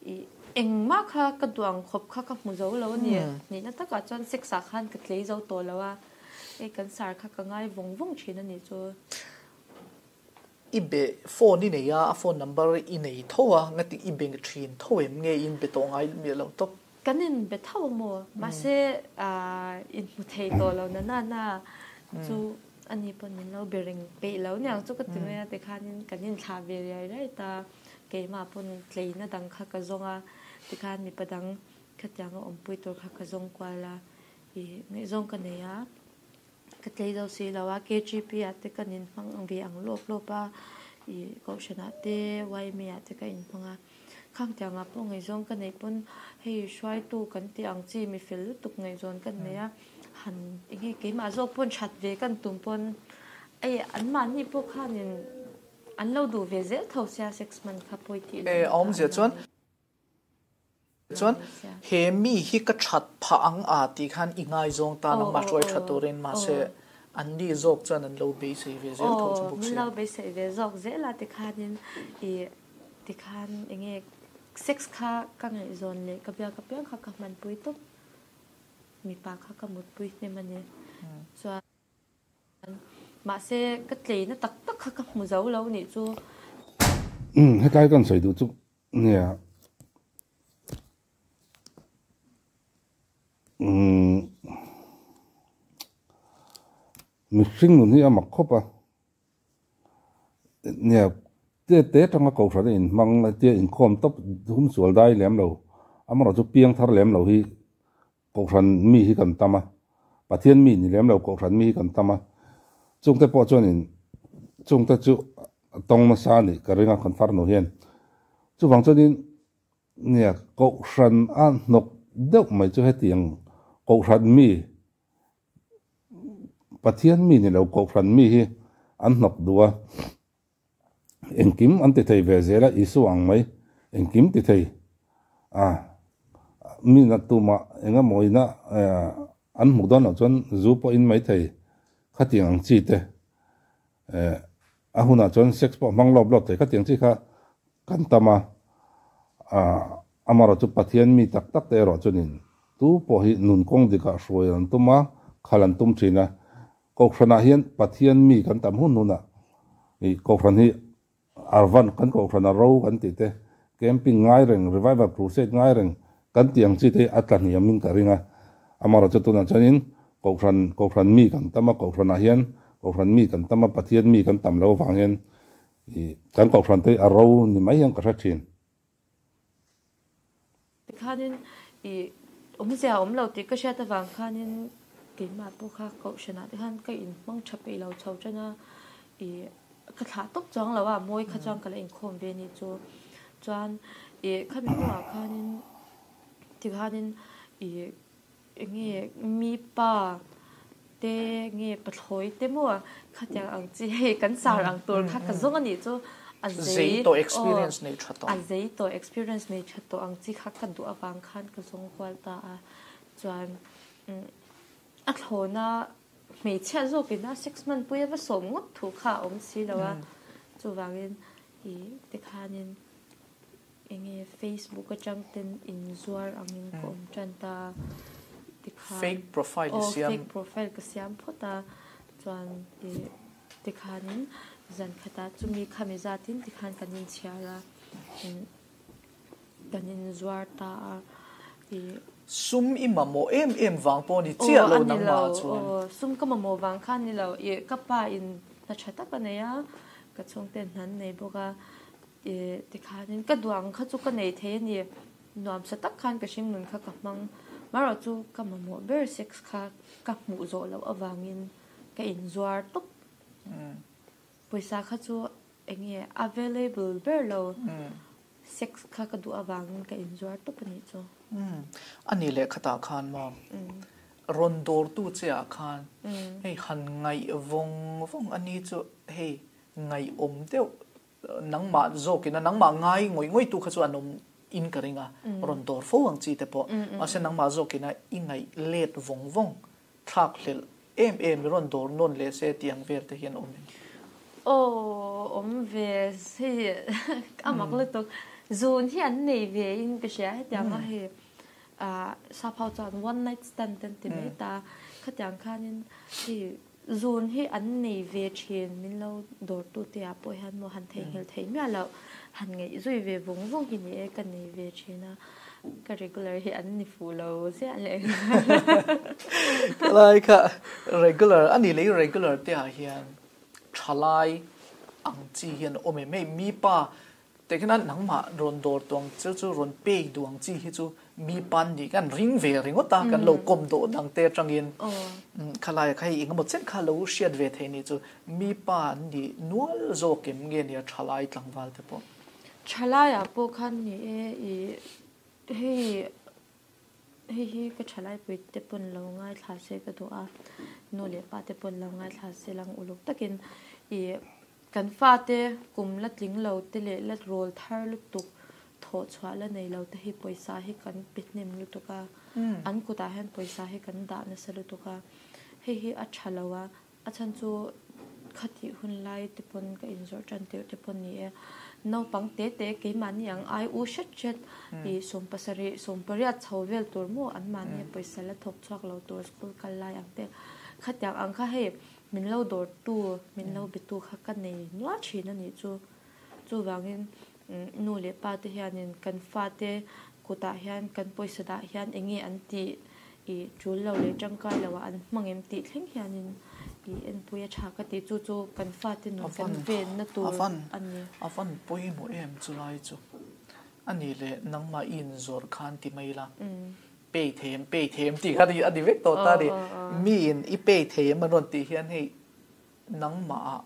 i engmah kha ka duh ang khawp kha ka hmu zo lo a ni. Nihna takah chuan sex ah khan ka tlei zo tawh lo a, hei kan sar kha ka ngai vawng vawng thin a nih chu. I be phone i nei a, a phone number i nei tho a, ngati i be thin tho em nge in be tawh ngai miah lo tawp? Kan in be tho a maw? Mahse in hmu thei tawh lo na nana chu Ani pawn min lo be reng peih lo niang chu ka ti mai a, tikhanin kan inthlah ve riai riai ta, keimah pawn tleina dang kha ka zawng a, tikhan mipa dang khatiang a awmpui tur kha ka zawng kual a, ih ngaihzawng ka nei a, ka tlei zo si lo a, KGP ah te kan inhmang ve ang lawp lawp a, ih kohhran ah te YMA ah te ka inhmang a, khang tiangah pawh ngaihzawng ka neih pawn hei hruaitu kan tih ang chi mi fel lutuk ngaihzawn ka nei a. Han enge keimah zawk pawn that ve kan tum pawn ei anmahni pawh khanin an lo duh ve zel tho sia sex man kha pawi tih lam kha awmzia chuan chuan he mi hi ka that phah ang a tih khan i ngaizawng ta nangmah hruai tha turin mahse anni zawk chuan an lo beisei ve zel tho chu bawk sia. Min lo beisei ve zawk zel a tikhanin i tikhan enge sex kha ka ngaihzawn leh ka biak apiang kha ka hmanpui tawp. Mipa kha ka mutpui hnem a ni. Chuan mahse ka tleina tak tak kha ka hmu zo lo nih chu. Umm hetlai kan sawi duh chu nia umm mihring nun hi a mak khawp a. Nia te te atanga kohhran a inhmang tia inkhawm tawp hum sual dai lem lo amaherawh chu piang thar lem lo hi kohhran mi hi kan tam a Pathian mi ni lem lo kohhran mi hi kan tam a chungte pawh chuanin chungte chu a tawng nasa a nih ka ring a kan farnu hian chuvang chuanin nia kohhran a hnawk deuh mai chu hetiang kohhran mi Pathian mi ni lo Kohhran mi hi an hnawk duh a, engkim an ti thei ve zel a, Isua ang mai engkim ti thei a, mi na tumah eng emawina an hmuh dawn loh chuan zu pawh in mai thei khatiang ang chi te a hunah chuan sex pawh hmang lawp lawp thei khatiang chi kha kan tam a, Amaherawhchu Pathian mi tak tak te erawh chuanin tu pawh hi nun kawng dikah hruai an tum a, khal an tum thin a. Kohhranah hian Pathian mi kan tam hun hunah ih Kohhran hi Arvan kan Kohhran a ro kan tih te, camping ngai reng, revival crusade ngai reng kan tih ang chi te hi a tla hniamin ka ring a. Amaherawhchu tunah chuanin Kohhran Kohhran mi kan tam a, Kohhranah hian Kohhran mi kan tam a, Pathian mi kan tam lo avang hian ih kan Kohhran te hi a ro ni mai hian ka hre thin. Tikhanin i awmzia a awm lo tih ka hriat avang khanin keimah pawh kha kohhranah te khan ka inhmang tha peih lo chho tan a, i ka thlah tawp chuang lo a, mawi kha chuan ka la inkhawm ve a nih chu. Chuan i khami hnuah khanin tikhanin i Enge mi pa te nge pathlawi te maw khatiang ang chi hei kan sar ang tur kha ka zawng a nih chu a zei tawh experience nei tha tawh a zei tawh experience nei tha tawh ang chi kha ka duh avang khan ka zawng kual ta a chuan a thlawna hmeichhia zawkin a six month pui a va sawm ngawt thu kha a awm si lo a chuvangin i tikhanin Enge Facebook atang ten in zuar angin ka awm tan ta tikhan Fake profile i siam. Aw fake profile ka siam phawt a chuan i tikhanin zan khatah chumi khami zatin tikhan kan inchhiar a kan inzuar ta a i. Sum i mamawh em em vang pawh ni chiah lo nangmah chuan. Aw sum ka mamawh vang khan ni lo i ka pa in hna tha tak a nei a ka chhungten hna an nei bawk a Ih tikhanin ka duang kha chu ka nei thei a ni. Nuamsa tak khan ka hringnun kha ka hmang. Marawh chu ka mamawh ber sex kha ka hmuh zawh loh avangin ka inzuar tawp. Pawisa kha chu eng nge available ber lo sex kha ka duh avangin ka inzuar tawp a nih chu. A ni leh khatah khan maw rawn dawrtu che ah khan hei han ngaih vawng vawng a ni chu hei ngaihawm deuh Nangmah zawkin a nangmah ngai ngawih ngawih tu kha chu an awm in ka ring a, rawn dawr fo ang chi te pawh. Mahse nangmah zawkin a i ngaih let vawng vawng thlak hlelh em em i rawn dawr nawn leh se tih ang vel te hian awm em? Aw awm ve hei a mak lutuk zun hi an nei ve in ka hria hetiang a hei ah sap ho chuan one night stand an ti mai ta khatiang khanin hei zun hi an nei ve thin min lo dawr tu te ah pawh hian maw han theihnghilh theih miah loh han ngaih zui ve vung vung hi ni e ka nei ve thin a ka regular hi an ni fuh lo ziah leh Lai kha regular a nih leh regular te ah hian thalai ang chi hian awm em hei mi pa teh khian a nangmah rawn dawr tu ang chu chu rawn pek duh ang chi hi chu mi pa an nih kan ring ve ringawt a kan lo kawm dawh dang te atangin khalai ah kha hei engemaw chen kha lo hriat ve theih ni chu mi pa an nih nual zawk em nge nia thalai tlangval te pawh. Thalai ah pawh khan ni e ih hei Hei hi ka thalaipui te pawn lo ngaithla se ka duh a, nu leh pa te pawn lo ngaithla se lang uluk takin ih kan fate kum la tling lo te leh la rawl thar lutuk thawh chhuah la nei lo te hi pawisa hi kan pe hnem lutuk a, an kutah hian pawisa hi kan dah nasa lutuk a, hei hi a tha lo a. A chhan chu khatih hun lai te pawn ka inzawrh tan tirh te pawn ni e. Naupang te te keimahni ang ai u hret hret i sawmpasarih, sawmpariat chho vel tur maw anmahni pawisa la thawk chhuak lo tur school kal lai ang te. Khatiang ang kha hei min lo dawrtu, min lo betu kha ka nei nual thin a nih chu. Chuvangin nu leh pa te hianin kan fate kutah hian kan pawisa dah hian eng nge an tih i tul lo leh tangkai lo ah an hmang em tih thleng hianin i enpui a tha ka tih chu chu kan fate nun kan venna tur a ni. A van pawimawh em chulai chu a ni leh nangmah i inzawrh khan ti mai la pay thei em pay thei em tih kha a ni vek tawh ta a ni. Miin i pay thei em an rawn tih hian hei Nangmah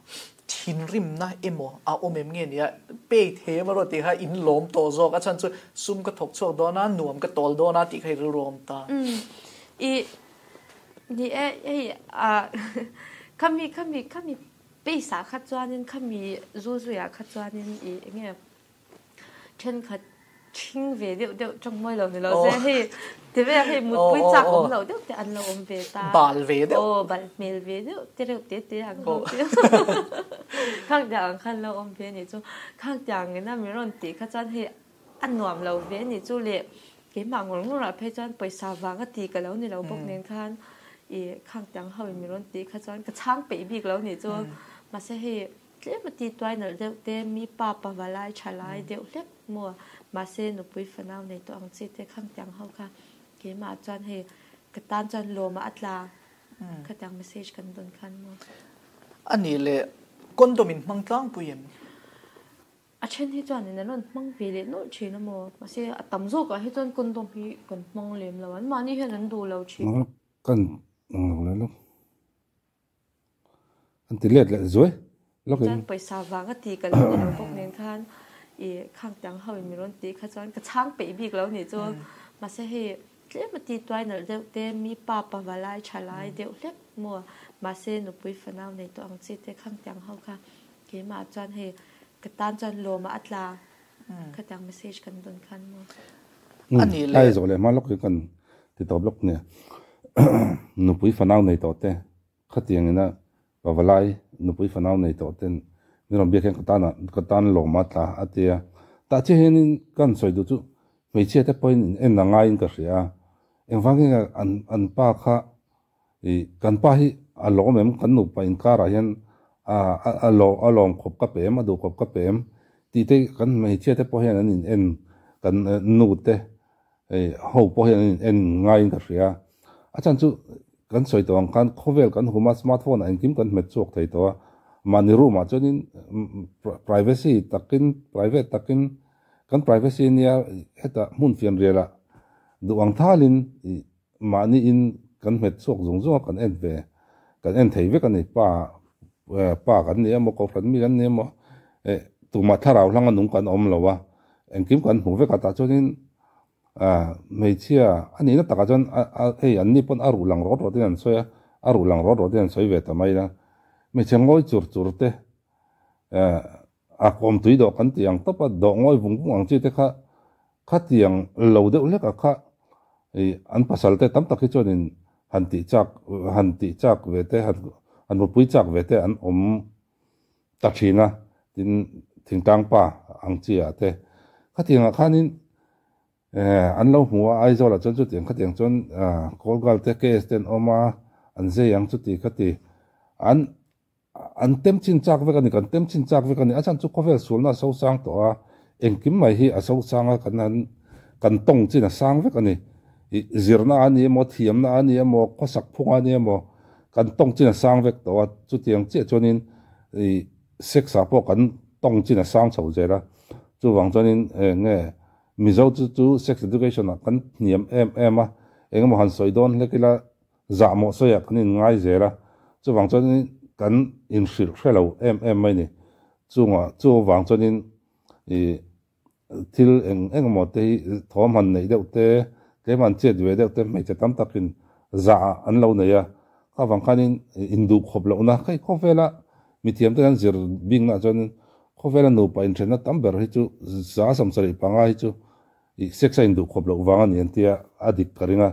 thinrimna emaw a awm em nge nia pay thei em erawh tih kha in lawm tawh zawk a chhan chu sum ka thawk chhuak dawn a nuam ka tawl dawn a tih kha i rilru a awm ta. Umm i ni e hei ah khami khami khami pace ah kha chuanin khami zu zuiah kha chuanin i enge Thenkhat ṭhing ve deuh deuh ṭang mawi lo ni lo se hei ti ve hei mutpui chak awm lo deuh te an lo awm ve ta. Bal ve deuh. Aw bal hmel ve deuh te reuh te te ang ho te. Khang tiang ang khan lo awm ve nih chu. Khang tiang ina mi rawn tih kha chuan hei a nuam lo ve nih chu le keimah ngawr ngawr ah phei chuan pawisa vang a ti ka lo ni lo bawk nen khan i khang tiang ho in mi rawn tih kha chuan ka chhang peih bik lo nih chu. Mahse hei Tlem a ti tuai nalh deuh te, mi pa pava lai tha lai deuh hlek maw? Mahse nupui fanau nei tawh ang chi te khang tiang ho kha keimah chuan hei ka tan chuan lawmah a tla khatiang message kan dawn khan maw? A nih leh condom in hmang tlangpui em? A then hi chuan in an rawn hmang ve leh nawlh thin a maw? Mahse a tam zawkah hi chuan condom hi kan hmang lem lo, an mahni hian an duh lo thin. Kan ang lo leh lawk. An ti let leh zuai lawk in. Chuan pawisa vang a ti ka lo ni lo bawk nen khan i khang tiang ho in mi rawn tih kha chuan ka chhang peih bik lo nih chu. Mahse hei tlem a ti tuai nalh deuh te, mi pa pava lai tha lai deuh hlek maw? Mahse nupui fanau nei tawh ang chi te khang tiang ho kha keimah chuan hei ka tan chuan lawmah a tla khatiang message kan dawn khan maw? A nih leh. Ai zawh leh hma lawk hi kan ti tawp lawk nia. Nupui fanau nei tawh te Khatiang ina pavalai nupui fanau nei tawh ten min rawn biak hian ka tan ah ka tan lawm a tla a tia. Tah chiah hianin ka han sawi duh chu hmeichhia te pawhin in en a ngaiin ka hria a. Engvangin nge an an pa kha ih kan pa hi a lawm em kan nupa inkarah hian a a a lawm khawp ka pe em a duh khawp ka pe em tih te kan hmeichhia te pawh hian an in en kan nu te ho pawh hian an in en ngaiin ka hria. A chhan chu kan sawi tawh ang khan khawvel kan hum a, smartphone ah engkim kan hmet chhuak thei tawh a, mahni room ah chuanin privacy takin private takin kan privacy nia hetah hmun fianrial ah duh ang thalin ih mahni in kan hmet chhuak zung zung a kan en ve kan en thei vek a ni pa pa kan ni emaw kohhran mi kan ni emaw eh tumah thlarau hlang a nung kan awm lo a engkim kan hmu vek a tah chuanin A, hmeichhia a nihna takah chuan a a hei an ni pawn a ruh lang rawt rawt in an sawi a, a ruh lang rawt rawt in an sawi ve ta mai a. Hmeichhe ngawi chur chur te eh a kawm tui dawh kan tih ang tawp a, dawh ngawi vung vung ang chi te kha khatiang lo deuh hlek a kha ih an pasal te tam tak hi chuanin han tih chak han tih chak ve te han han mutpui chak ve te an awm. ta thin a, tin thingtlang pa ang chi ah te khatiangah khanin an lo hmu a, Aizawl ah chuan chutiang khatiang chuan call girl te case te an awm a, an zei ang chuti khati an An tem chin chak vek a ni, kan tem chin chak vek a ni. A chhan chu khawvel sualna a sosang tawh a, engkim mai hi a sosang a, kan han kan tawng chin a sang vek a ni. Ih zirna a ni emaw, thiamna a ni emaw, khawsak phung a ni emaw, kan tawng chin a sang vek tawh a. Chutiang chiah chuanin ih sex ah pawh kan tawng chin a sang chho zel a. Chuvang chuanin eng nge Mizo chu chu sex education ah kan hniam em em a, eng emaw han sawi dawn hlek ila, Zahmawh sawiah kan inngai zel a, chuvang chuanin kan inhrilh hre lo em em mai ni. Chungah chuvang chuanin ih thil eng eng emaw te hi thawm han neih deuh te, tlem han chet ve deuh te hmeichhe tam takin zah an lo nei a, kha vang khanin induhkhawp lohna hei khawvela mithiam te kan zir biknaah chuanin khawvela nupa inthenna tam ber hi chu 75% hi chu I sex a induh khawp loh vang a ni an tia, a dik ka ring a.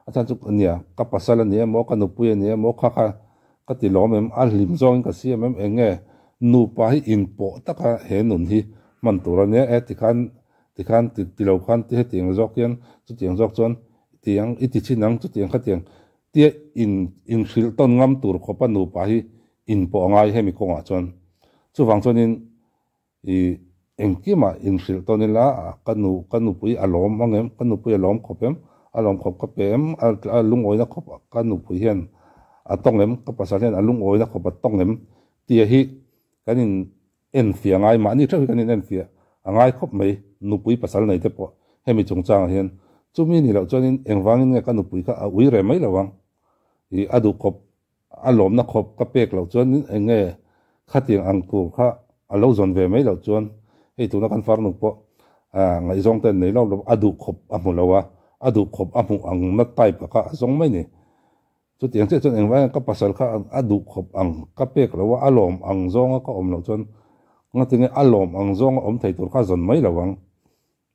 A chhan chu nia, ka pasal a ni emaw, ka nupui a ni emaw, kha kha ka ti lawm em, a hlim zawngin ka siam em, eng nge nupa hi inpawh taka he nun hi hman tur a nia e, tikhan tikhan ti ti lo khan ti hetiang zawk hian chutiang zawk chuan tiang i ti chin ang chutiang khatiang tia in inhrilh tawn ngam tur khawpa nupa hi inpawh a ngai hemi kawngah chuan. Chuvang chuanin I engkimah inhrilh tawn ila, ka nu, ka nupui a lawm ang em, ka nupui a lawm khawp em, a lawm khawp ka pe em, a lungawina khawp ka nupui hian a tawng em, ka pasal hian a lungawina khawp a tawng em tia hi kan in enfiah ngai, mahni theuh hi kan in enfiah a ngai khawp mai, nupui pasal nei te pawh hemi chungchangah hian chumi ni loh chuanin engvangin nge ka nupui kha a ui reh mai lo ang, i a duh khawp A lawmna khawp ka pek loh chuan eng nge khatiang ang tur kha a lo zawn ve mai loh chuan hei tuna kan farnu pawh ngaihzawng te an nei lo lo a duh khawp a hmu lo a, a duh khawp a hmuh ang na type kha a zawng mai ni. Chutiang chiah chuan engvai ka pasal kha a duh khawp ang ka pek lo a, a lawm ang zawnga ka awm loh chuan ngatinge a lawm ang zawnga awm thei tur kha a zawn mai lo ang.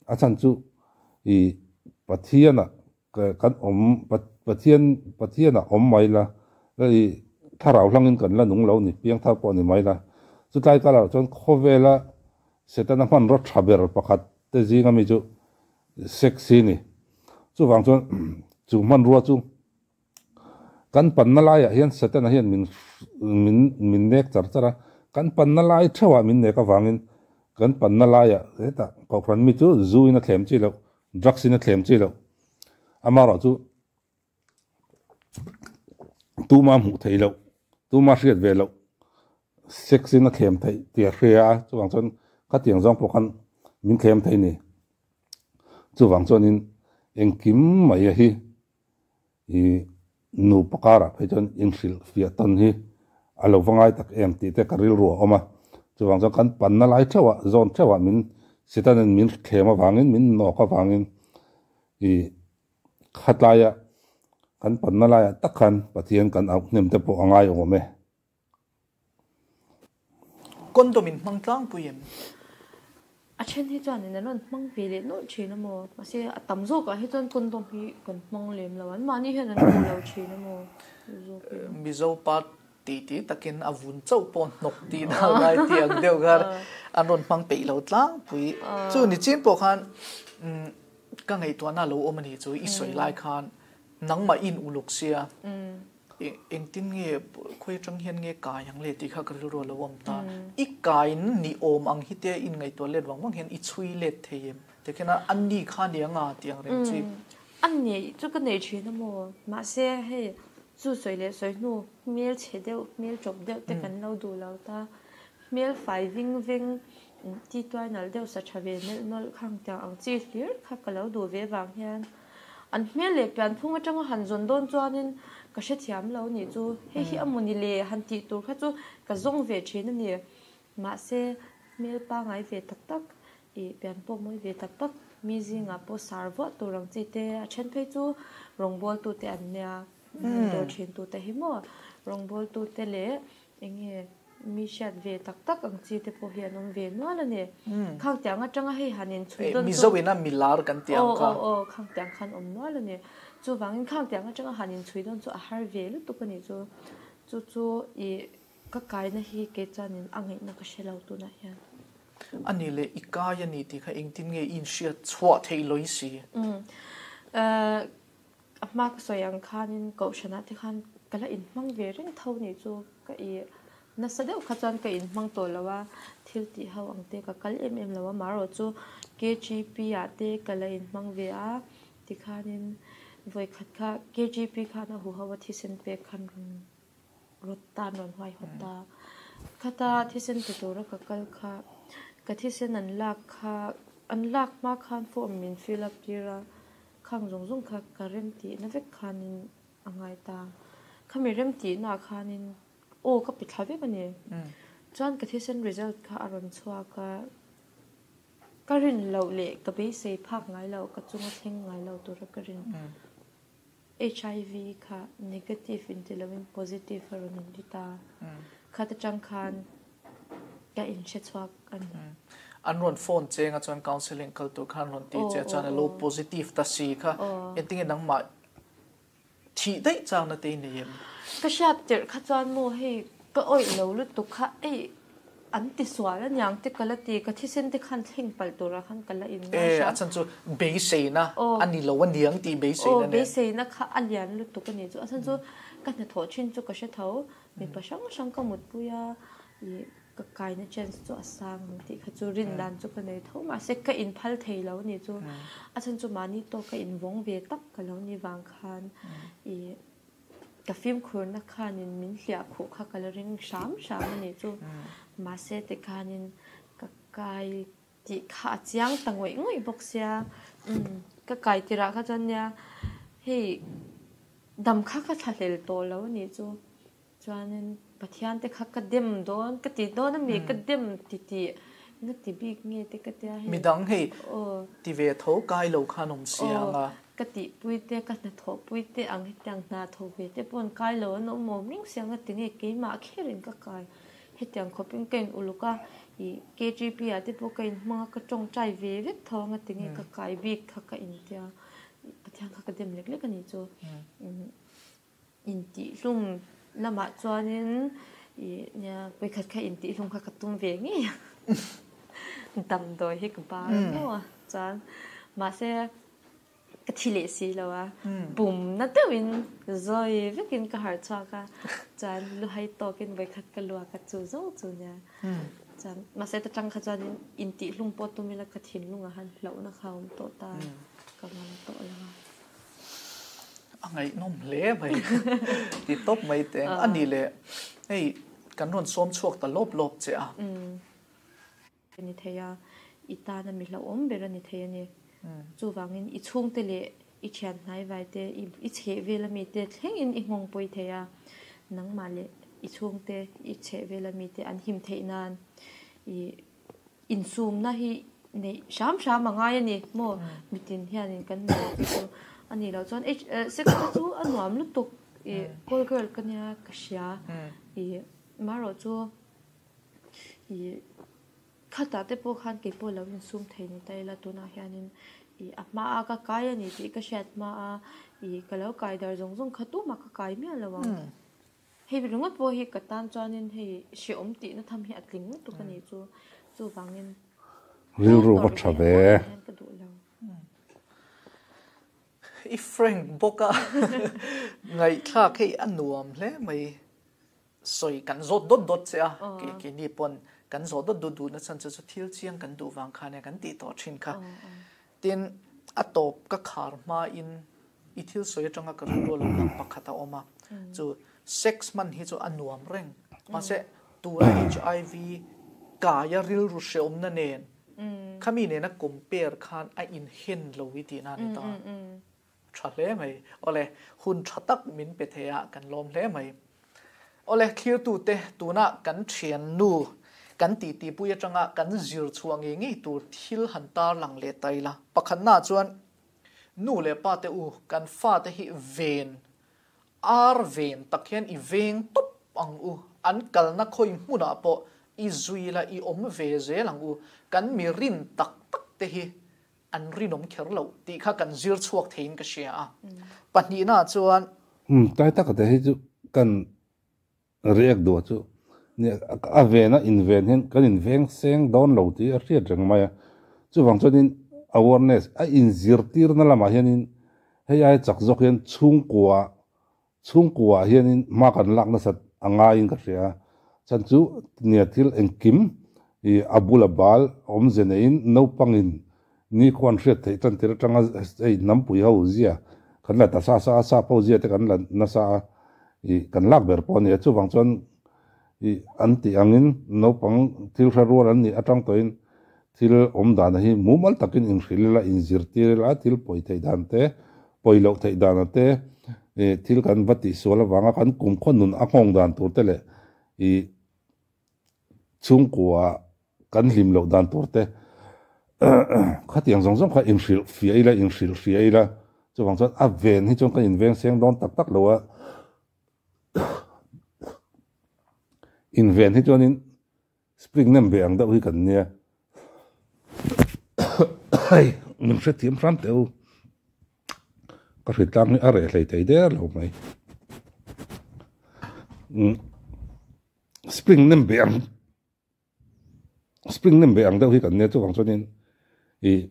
A chhan chu i Pathianah kan awm Pathian Pathianah awm mai la, i thlarau hlangin kan la nung lo ni, piangthar pawh ni mai la. Chutlai karah chuan khawvela Setana hmanraw tha ber pakhat te zinga mi chu sex hi ni. Chuvang chuan chu hmanrua chu kan panna laiah hian Setana hian min min min nek char char a, kan panna lai theuhah min nek avangin kan panna laiah hetah kohhran mi chu zu in a thlem chi loh, drugs in a thlem chi loh. Amaherawh chu tuma hmuh theih loh, tuma hriat ve loh sex in a thlem theih tih a hria a, chuvang chuan khatiang zawng pawh khan min thlem thei a ni. Chuvang chuanin engkim mai a hi I nupa karah phei chuan inhrilh fiah tawn hi a lo va ngai tak em tih te ka rilru a awm a. Chuvang chuan kan panna lai theuhah, zawn theuhah min Sitanin min thlem avangin, min nawk avangin i khatlaia kan panna laiah tak khan Pathian kan auh hnem te pawh a ngai awm e. Condom in hmang tlangpui em? A then hi chuan in an rawn hmang ve leh nawlh thin a maw? Mahse a tam zawkah hi chuan condom hi kan hmang lem lo an mahni hian an duh lo thin a maw? Zawkin. Mizo pa ti ti takin a vun chauh pawh hnawk tih dan lai tih ang deuh khan an rawn hmang peih lo tlangpui. Chu ni chin pawh khan ka ngaihtuahna lo awm a ni chu i sawi lai khan nangmah in uluk sia. Engtin nge khawi atang hian nge kai ang le tih kha ka rilru a lo awm ta. I kain ni awm ang hi te in ngaihtuah let vang vang hian i chhui let thei em? Tikhian a ni kha ni anga tih ang reng chi. A nei chu ka nei thin a maw? Mahse hei chu sawi leh sawi hnu hmel chhe deuh hmel tawp deuh te kan lo duh lo ta. Hmel fai ving veng ti tuai nalh deuh sa tha ve melh nawlh khang tiang ang chi hlir kha ka lo duh ve vang hian. An hmel leh pianphung atanga han zawn dawn chuanin ka hrethiam lo nih chu, hei hi a mawni le han tih tur kha chu ka zawng ve thin a ni. Mahse, hmel pangai ve tak tak, ih pian pawh mawi ve tak tak, mi zingah pawh sar vuah tur ang chi te, a then phei chu rawngbawltute an nia, dawr thintute hi maw rawngbawltute leh eng nge Mi hriat ve tak tak ang chi te pawh hi an awm ve nual a ni. Khang tiang atanga hei han inchhui dawn chu. Mizo ina milar kan tih ang kha. Aw aw aw khang tiang khan awm nual a ni. Chuvangin khang tiang atanga han inchhui dawn chu a har ve lutuk a nih chu. Chu chu i Ka kaina hi kei chuanin a ngaihna ka hre lo tunah hian. A nih leh i kai a ni tih kha engtin nge i inhriat chhuah theih lawih si? Umm. A hma ka sawi ang khanin kohhranah te khan ka la inhmang ve reng tho nih chu ka i nasa deuh kha chuan ka inhmang tawh lo a, thil tih ho ang te ka kal em em lo a, marawh chu KGP ah te ka la inhmang ve a, tikhanin vawikhat kha KGP khan a huho a thisen pek khan rawn rawt ta an rawn huaihawt ta. Khata thisen pe tura ka kal kha ka thisen an lak kha an lak hma khan form min fill up tir a, khang zawng zawng kha ka rem tihna vek khanin a ngai ta. Khami rem tihnaah khanin aw ka pe thla vek a ni. Chuan ka thisen result kha a rawn chhuak a, ka rin loh leh ka beisei phak ngai loh, ka chunga thleng ngai lo tura ka rin. Hiv kha negative in ti loin positive a rawn in ti ta. Khat atang khan ka in hre chhuak a ni. An rawn phone cheng a chuan counselling kal tur khan rawn ti che a chuan a lo positive ta si kha engtinge nangmah thih daih changna te i nei em? Ka hriat tirh kha chuan maw hei ka awih lo lutuk kha ei An ti sual aniang te ka la ti, ka thisen te khan thleng palh turah khan ka la in ngai hram. E, a chhan chu beiseina a ni lo aniang tih beiseina nen. Aw, beiseina kha a lian lutuk a ni chu. A chhan chu ka hnathawh thin chu ka hre tho, mipa hrang hrang ka mutpui a, ih ka kaina chance chu a sang ang tih kha chu rin dan chu ka nei tho. Mahse ka inphal thei lo a ni chu. A chhan chu mahni tawk ka invawng ve tak ka lo ni vang khan ih Ka fimkhurna khanin min hliah khuh kha ka la ring hram hram a nih chu. Mahse ti khanin ka kai tih kha a chiang ta ngawih ngawih bawk sia. Umm ka kai tirah kha chuan nia hei dam kha ka thlahlel tawh lo a nih chu. Chuanin Pathian te kha ka dem dawn ka ti dawn a mi ka dem ti tih nga ti bik nge te ka tia hei. Midang hei ti ve tho kai lo khan awm sia anga. Ka tihpui te, ka hnathawhpui te ang hetiang hna tho ve te pawh an kai lo an awm awm reng sia nga tinge keimah kherin ka kai hetiang khawpin ka in uluk a ih KGP ah te pawh ka in hmang a ka tawngtai ve vek tho anga tinge ka kai bik kha ka in tia Pathian kha ka dem lek lek a nih chu. Intihhlum lamah chuanin ih nia vawikhat kha intihhlum kha ka tum ve ngei a, damdawi hi ka bar maw a chuan mahse ka thi leh si lo a, pumna deuhin zawi vekin ka harh chhuak a, chuan luhai tawkin vawikhat ka luak a chu zawng chu nia chuan mahse ta tang kha chuanin intihhlum pawh tum ila ka thinlungah khan hlauhna kha a awm tawh ta ka ngam tawh lo a. A ngaihnawm hle mai ti tawp mai teh ang. A nih leh hei kan rawn sawm chhuak ta lawp lawp che a. A ni thei a, i tana mi hlauhawm ber a ni thei a ni. Chuvangin i chhungte leh i thian hnaivai te, i chheh vel ami te thlengin i nghawng pawi thei a. Nangmah leh i chhungte, i chheh vel ami te an him theih nan i Insumna hi neih hram hram a ngai a ni maw? Mitin hianin kan mamawh te chu a nih loh chuan sex te chu a nuam lutuk ih call girl ka nia ka hria ih marawh chu ih khatah te pawh khan kei pawh lo insum thei ni ta ila tunah hianin ih a hmaa ka kai a ni tih ka hriat hmaa ih ka lo kai dar zawng zawng kha tumah ka kai miah lo ang. Hei ringawt pawh hi ka tan chuanin hei hrehawm tihna tham hi a tling lutuk a nih chu. Chuvangin Rilru va tha ve. Hian ka duh lo. I frank bawk a ngaihthlak hei a nuam hle mai. Sawi kan zawt dawt dawt che a, keini pawn kan zawh dawt dawt duhna chhan chu chu thil chiang kan duh vang khan kan tih tawh thin kha. Tin, a tawp ka khar hmain i thil sawi atanga ka rilru a lo lang pakhat a awm a, chu sex hman hi chu a nuam reng. Mahse, tuna HIV kaia rilru hreawmna nen khami nena compare khan a inhen lo i tihna a ni ta. Tha hle mai. Awle, hun tha tak min pe thei a, kan lawm hle mai. Awle, thlirtute, tuna kan thiannu kan titipui atanga kan zir chhuah ngei ngei tur thil han tarlang leh ta ila. Pakhatnaah chuan, nu leh pa te u, kan fate hi ven, ar ven tak hian i veng tawp ang u. An kalna khawi hmunah pawh i zui la, i awm ve zel ang u. Kan mi rin tak tak te hi an rinawm kher loh tih kha kan zir chhuak theiin ka hria a. Pahnihnaah chuan. Umm, tai taka te hi chu kan react duh chu. A vena inven hian kan inveng seng dawn lo tih a hriat reng mai a. Chuvang chuanin awareness a inzirtirna lamah hianin hei aia chak zawk hian chhungkua chhungkuaah hianin hma kan lak nasat a ngaiin ka hria a. Chhan chu nia thil engkim ih a bula bal awmze neiin naupangin nikhua an hriat theih tan tir atanga hei hnampui ho zia kan la ta sa sa a, sap ho zia te kan la nasa a ih kan lak ber pawh a ni a. Chuvang chuan ih an tih angin naupang thil hre rual an nih atang tawhin thil awm dana hi mumal takin inhrilh ila, inzirtir ila, thil pawi theih dan te, pawi loh theih dana te, ih thil kan va tihsual avanga kan kumkhaw nun a nghawng dan tur te leh ih chhungkua kan hlim loh dan tur te khatiang zawng zawng kha inhrilh fiah ila, inhrilh hria ila, chuvang chuan a ven hi chuan kan inveng seng dawn tak tak lo a, inven hi chuanin spring nem ve ang deuh hi kan nia hei min hrethiam hram teh u ka hritlang hi a reh hlei thei der lo mai spring nem ve ang spring nem ve ang deuh hi kan nia chuvang chuanin ih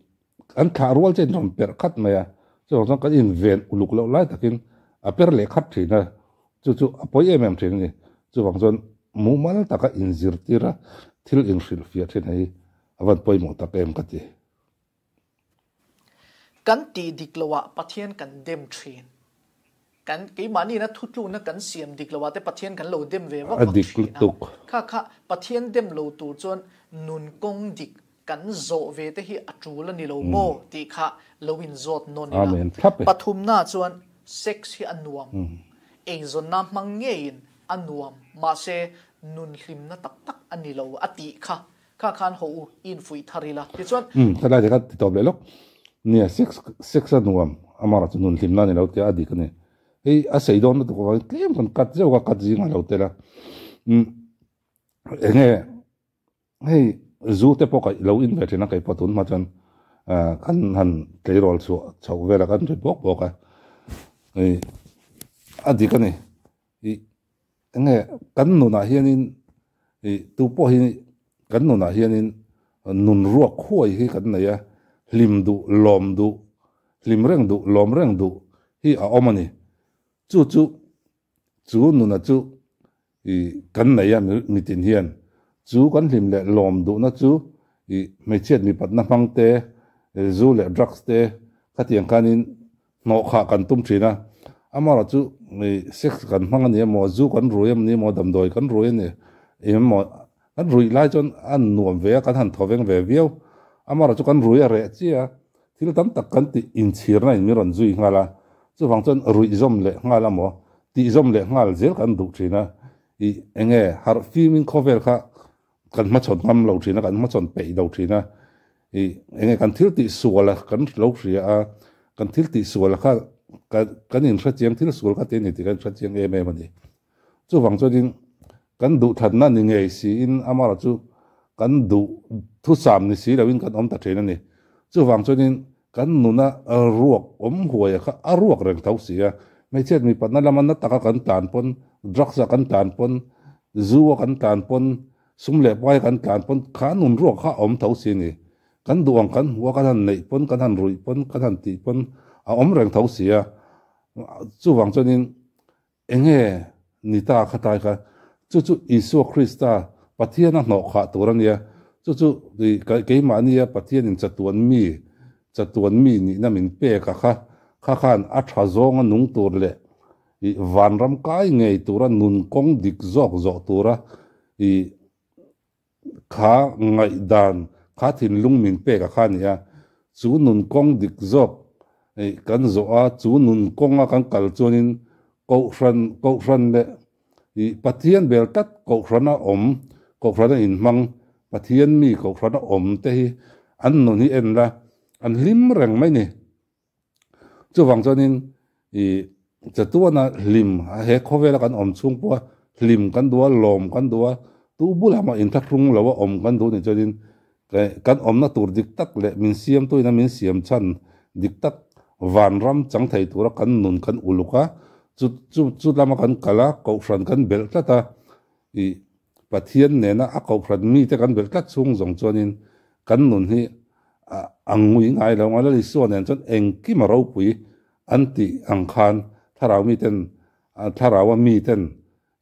an thlah rual che in rawn perh khat mai a chuvang chuan kan inven uluk loh lai takin a per leh khat thin a chu chu a pawi em em thin a ni chuvang chuan mumal taka inzirtir a thil inhrilhfiah thin hi a van pawimawh tak em ka ti. Kan tih dik loh ah Pathian kan dem thin. Kan keimahni ina thutlukna kan siam dik loh ah te Pathian kan lo dem ve vak A vak dik thin a. lutuk. Kha kha Pathian dem lo tur chuan nun kawng dik kan zawh ve te hi a tul a ni lo maw tih kha lo inzawt nawn ila. Amen thlap e. Pathumna chuan sex hi a nuam, eizawnna hmang ngeiin a nuam, mahse nun hlimna tak tak a ni lo a tih kha Kha khan haw u, i infuih thar ila. Tichuan. Umm, ka lai te kha ti tawp leh lawk. Nia, sex, sex a nuam, amah chu nun hlimna a ni lo tia a dik a ni. Hei a sei dawn lutuk avangin tlem kan cut zeuh a, cut zingah lo tel a. Umm, enge hei zu te pawh ka lo in ve thin a, kei pawh tun hma chuan kan han tleirawl chhuah chhoh velah kan ri bawk bawk a. Hei a dik a ni. Ih enge kan nunah hianin ih tu pawh hi kan nunah hianin nun ruak khuai hi kan nei a, hlim duh, lawm duh, hlim reng duh, lawm reng duh hi a awm a ni. Chu chu chu nuna chu ih kan nei a mitin hian chu kan hlim leh lawm duhna chu ih hmeichhiat mipatna hmang te, zu leh drugs te khatiang khanin Hnawh khah kan tum thin a, amaherawh chu sex kan hmang a ni emaw, zu kan rui em ni emaw, damdawi kan rui a ni emaw, kan ruih lai chuan a nuam ve a, kan han thawveng ve viau. Amaherawh chu kan rui a reh chiah a, thil tam tak kan tih inchhirna in min rawn zui nghal a, chuvang chuan ruih zawm leh nghal emaw, tih zawm leh nghal zel kan duh thin a, ih enge harh fimin khawvel kha kan hmachhawn ngam lo thin a, kan hmachhawn peih lo thin a, ih enge kan thil tih sual a kan lo hria a, kan thil tih sual kha kan inhre chiang thil sual kha tih a ni tih kan inhre chiang em em a ni. Chuvang chuanin kan duhthlanna ni ngei siin amaherawh chu kan duh thusam ni si loin kan awm ta thin a ni. Chuvang chuanin kan nuna ruak awm huai a kha a ruak reng tho si a, hmeichhiat mipatna lama na taka kan tlan pawn, drugs a kan tlan pawn, zu a kan tlan pawn, sum leh pai a kan tlan pawn kha nun ruak kha a awm tho si a ni. Kan duh ang kan hmuh a, kan han neih pawn, kan han ruih pawn, kan han tih pawn a awm reng tho si a. Chuvang chuanin Enge ni ta kha tai kha? Chu chu Isua Krista, Pathian a hnawh khah tur a nia. Chu chu keimahnia Pathianin chatuan mi, chatuan mi nihna min pek a kha, kha khan a tha zawnga nung tur leh i vanram kai ngei tura nun kawng dik zawk zawh tura i Kha ngaihdan, kha thinlung min pek a kha a ni a, chu nun kawng dik zawk kan zawh a, chu nun kawnga kan kal chuanin Kohhran, Kohhran leh ih Pathian bel tlat Kohhrana awm, Kohhrana inhmang, Pathian mi Kohhrana awm te hi an nun hi en la, an hlim reng mai ni. Chuvang chuanin ih chatuana hlim he khawvela kan awm chhung pawha hlim kan duh a, lawm kan duh a, tu bulah mah inthlahrung lo a awm kan duh nih chuanin kan awmna tur dik tak leh min siamtuina min siam chhan dik tak vanram chang thei tura kan nun kan uluk a, chu chu chu lama kan kal a, kohhran kan belh tlat a ih. Pathian nena a kohhran mite kan belh tlat chhung zawng chuanin kan nun hi a ngui ngai lo ang a, Lal Isua nen chuan engkim a ropui an tih ang khan thlarau miten thlarau a miten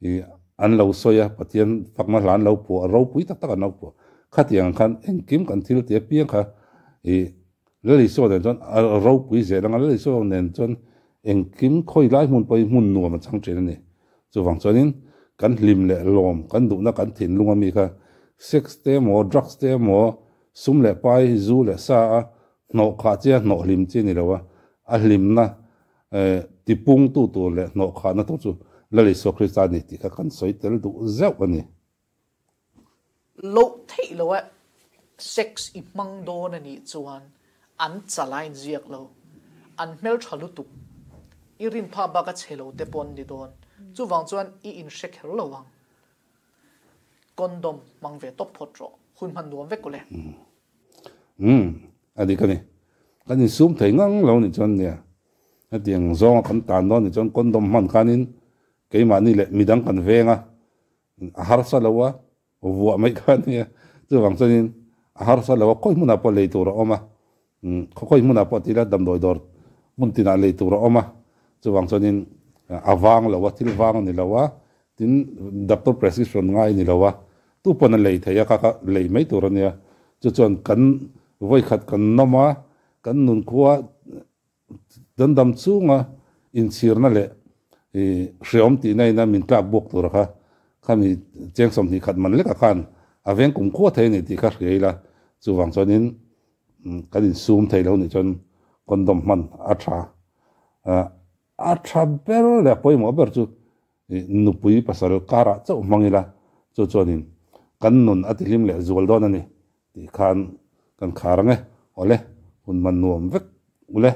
i an lo sawi a, Pathian fakna hla an lo phuah, ropui tak tak an lo phuah. Khatiang ang khan engkim kan thil tih apiang kha i Lal Isua nen chuan a ropui zel ang a, Lal Isua nen chuan engkim khawi lai hmun pawhin hmun nuam a chang thin a ni. Chuvang chuanin kan hlim leh lawm, kan duhna kan thinlung ami kha sex te emaw, drugs te emaw, sum leh pai, zu leh sa a hnawh khah chi a, hnawh hlim chi a ni lo a, a hlimna Tipungtu tur leh hnawhkhahna tur chu Lal Isua Krista a ni tih kha kan sawi tel duh zeuh a ni. Loh theih lo e, sex i hmang dawn a nih chuan an chal a inziak lo, an hmeltha lutuk, i rin phah bak a chhe lo te pawh an ni dawn, chuvang chuan i inhre kher lo ang. Condom hmang ve tawp phawt rawh, hun hman nuam vek ule. Umm, a dik a ni. Kan insum thei ngang lo nih chuan nia, hetiang zawnga kan tan dawn nih chuan condom hman khanin keimahni leh midang kan veng a, a harsa lo a, vuah mai kha nia. Chuvang chuanin a harsa lo a, khawi hmunah pawh lei tur a awm a, khawi hmunah pawh tila damdawi dawr hmun tinah lei tur a awm a, chuvang chuanin a vang lo a, thil vang a ni lo a, tin doctor prescription ngai a ni lo a, Tu pawn a lei thei a, ka ka lei mai tur a nia. Chu chuan kan vawikhat kan nawm a, kan nunkhua dandam chunga inchhirna leh ih hreawm tihna ina min tlak buak tur kha khami cheng 20 khat man leka khan a veng kum khua thei a ni tih kha hria ila. Chuvang chuanin kan insum thei lo nih chuan condom hman a tha. A tha ber leh a pawimawh ber chu Nupui pasal karah chauh hmang ila, chu chuanin kan nun a tihlim leh zual dawn a ni tih khan kan khar ang e. Awle, hun man nuam vek ule.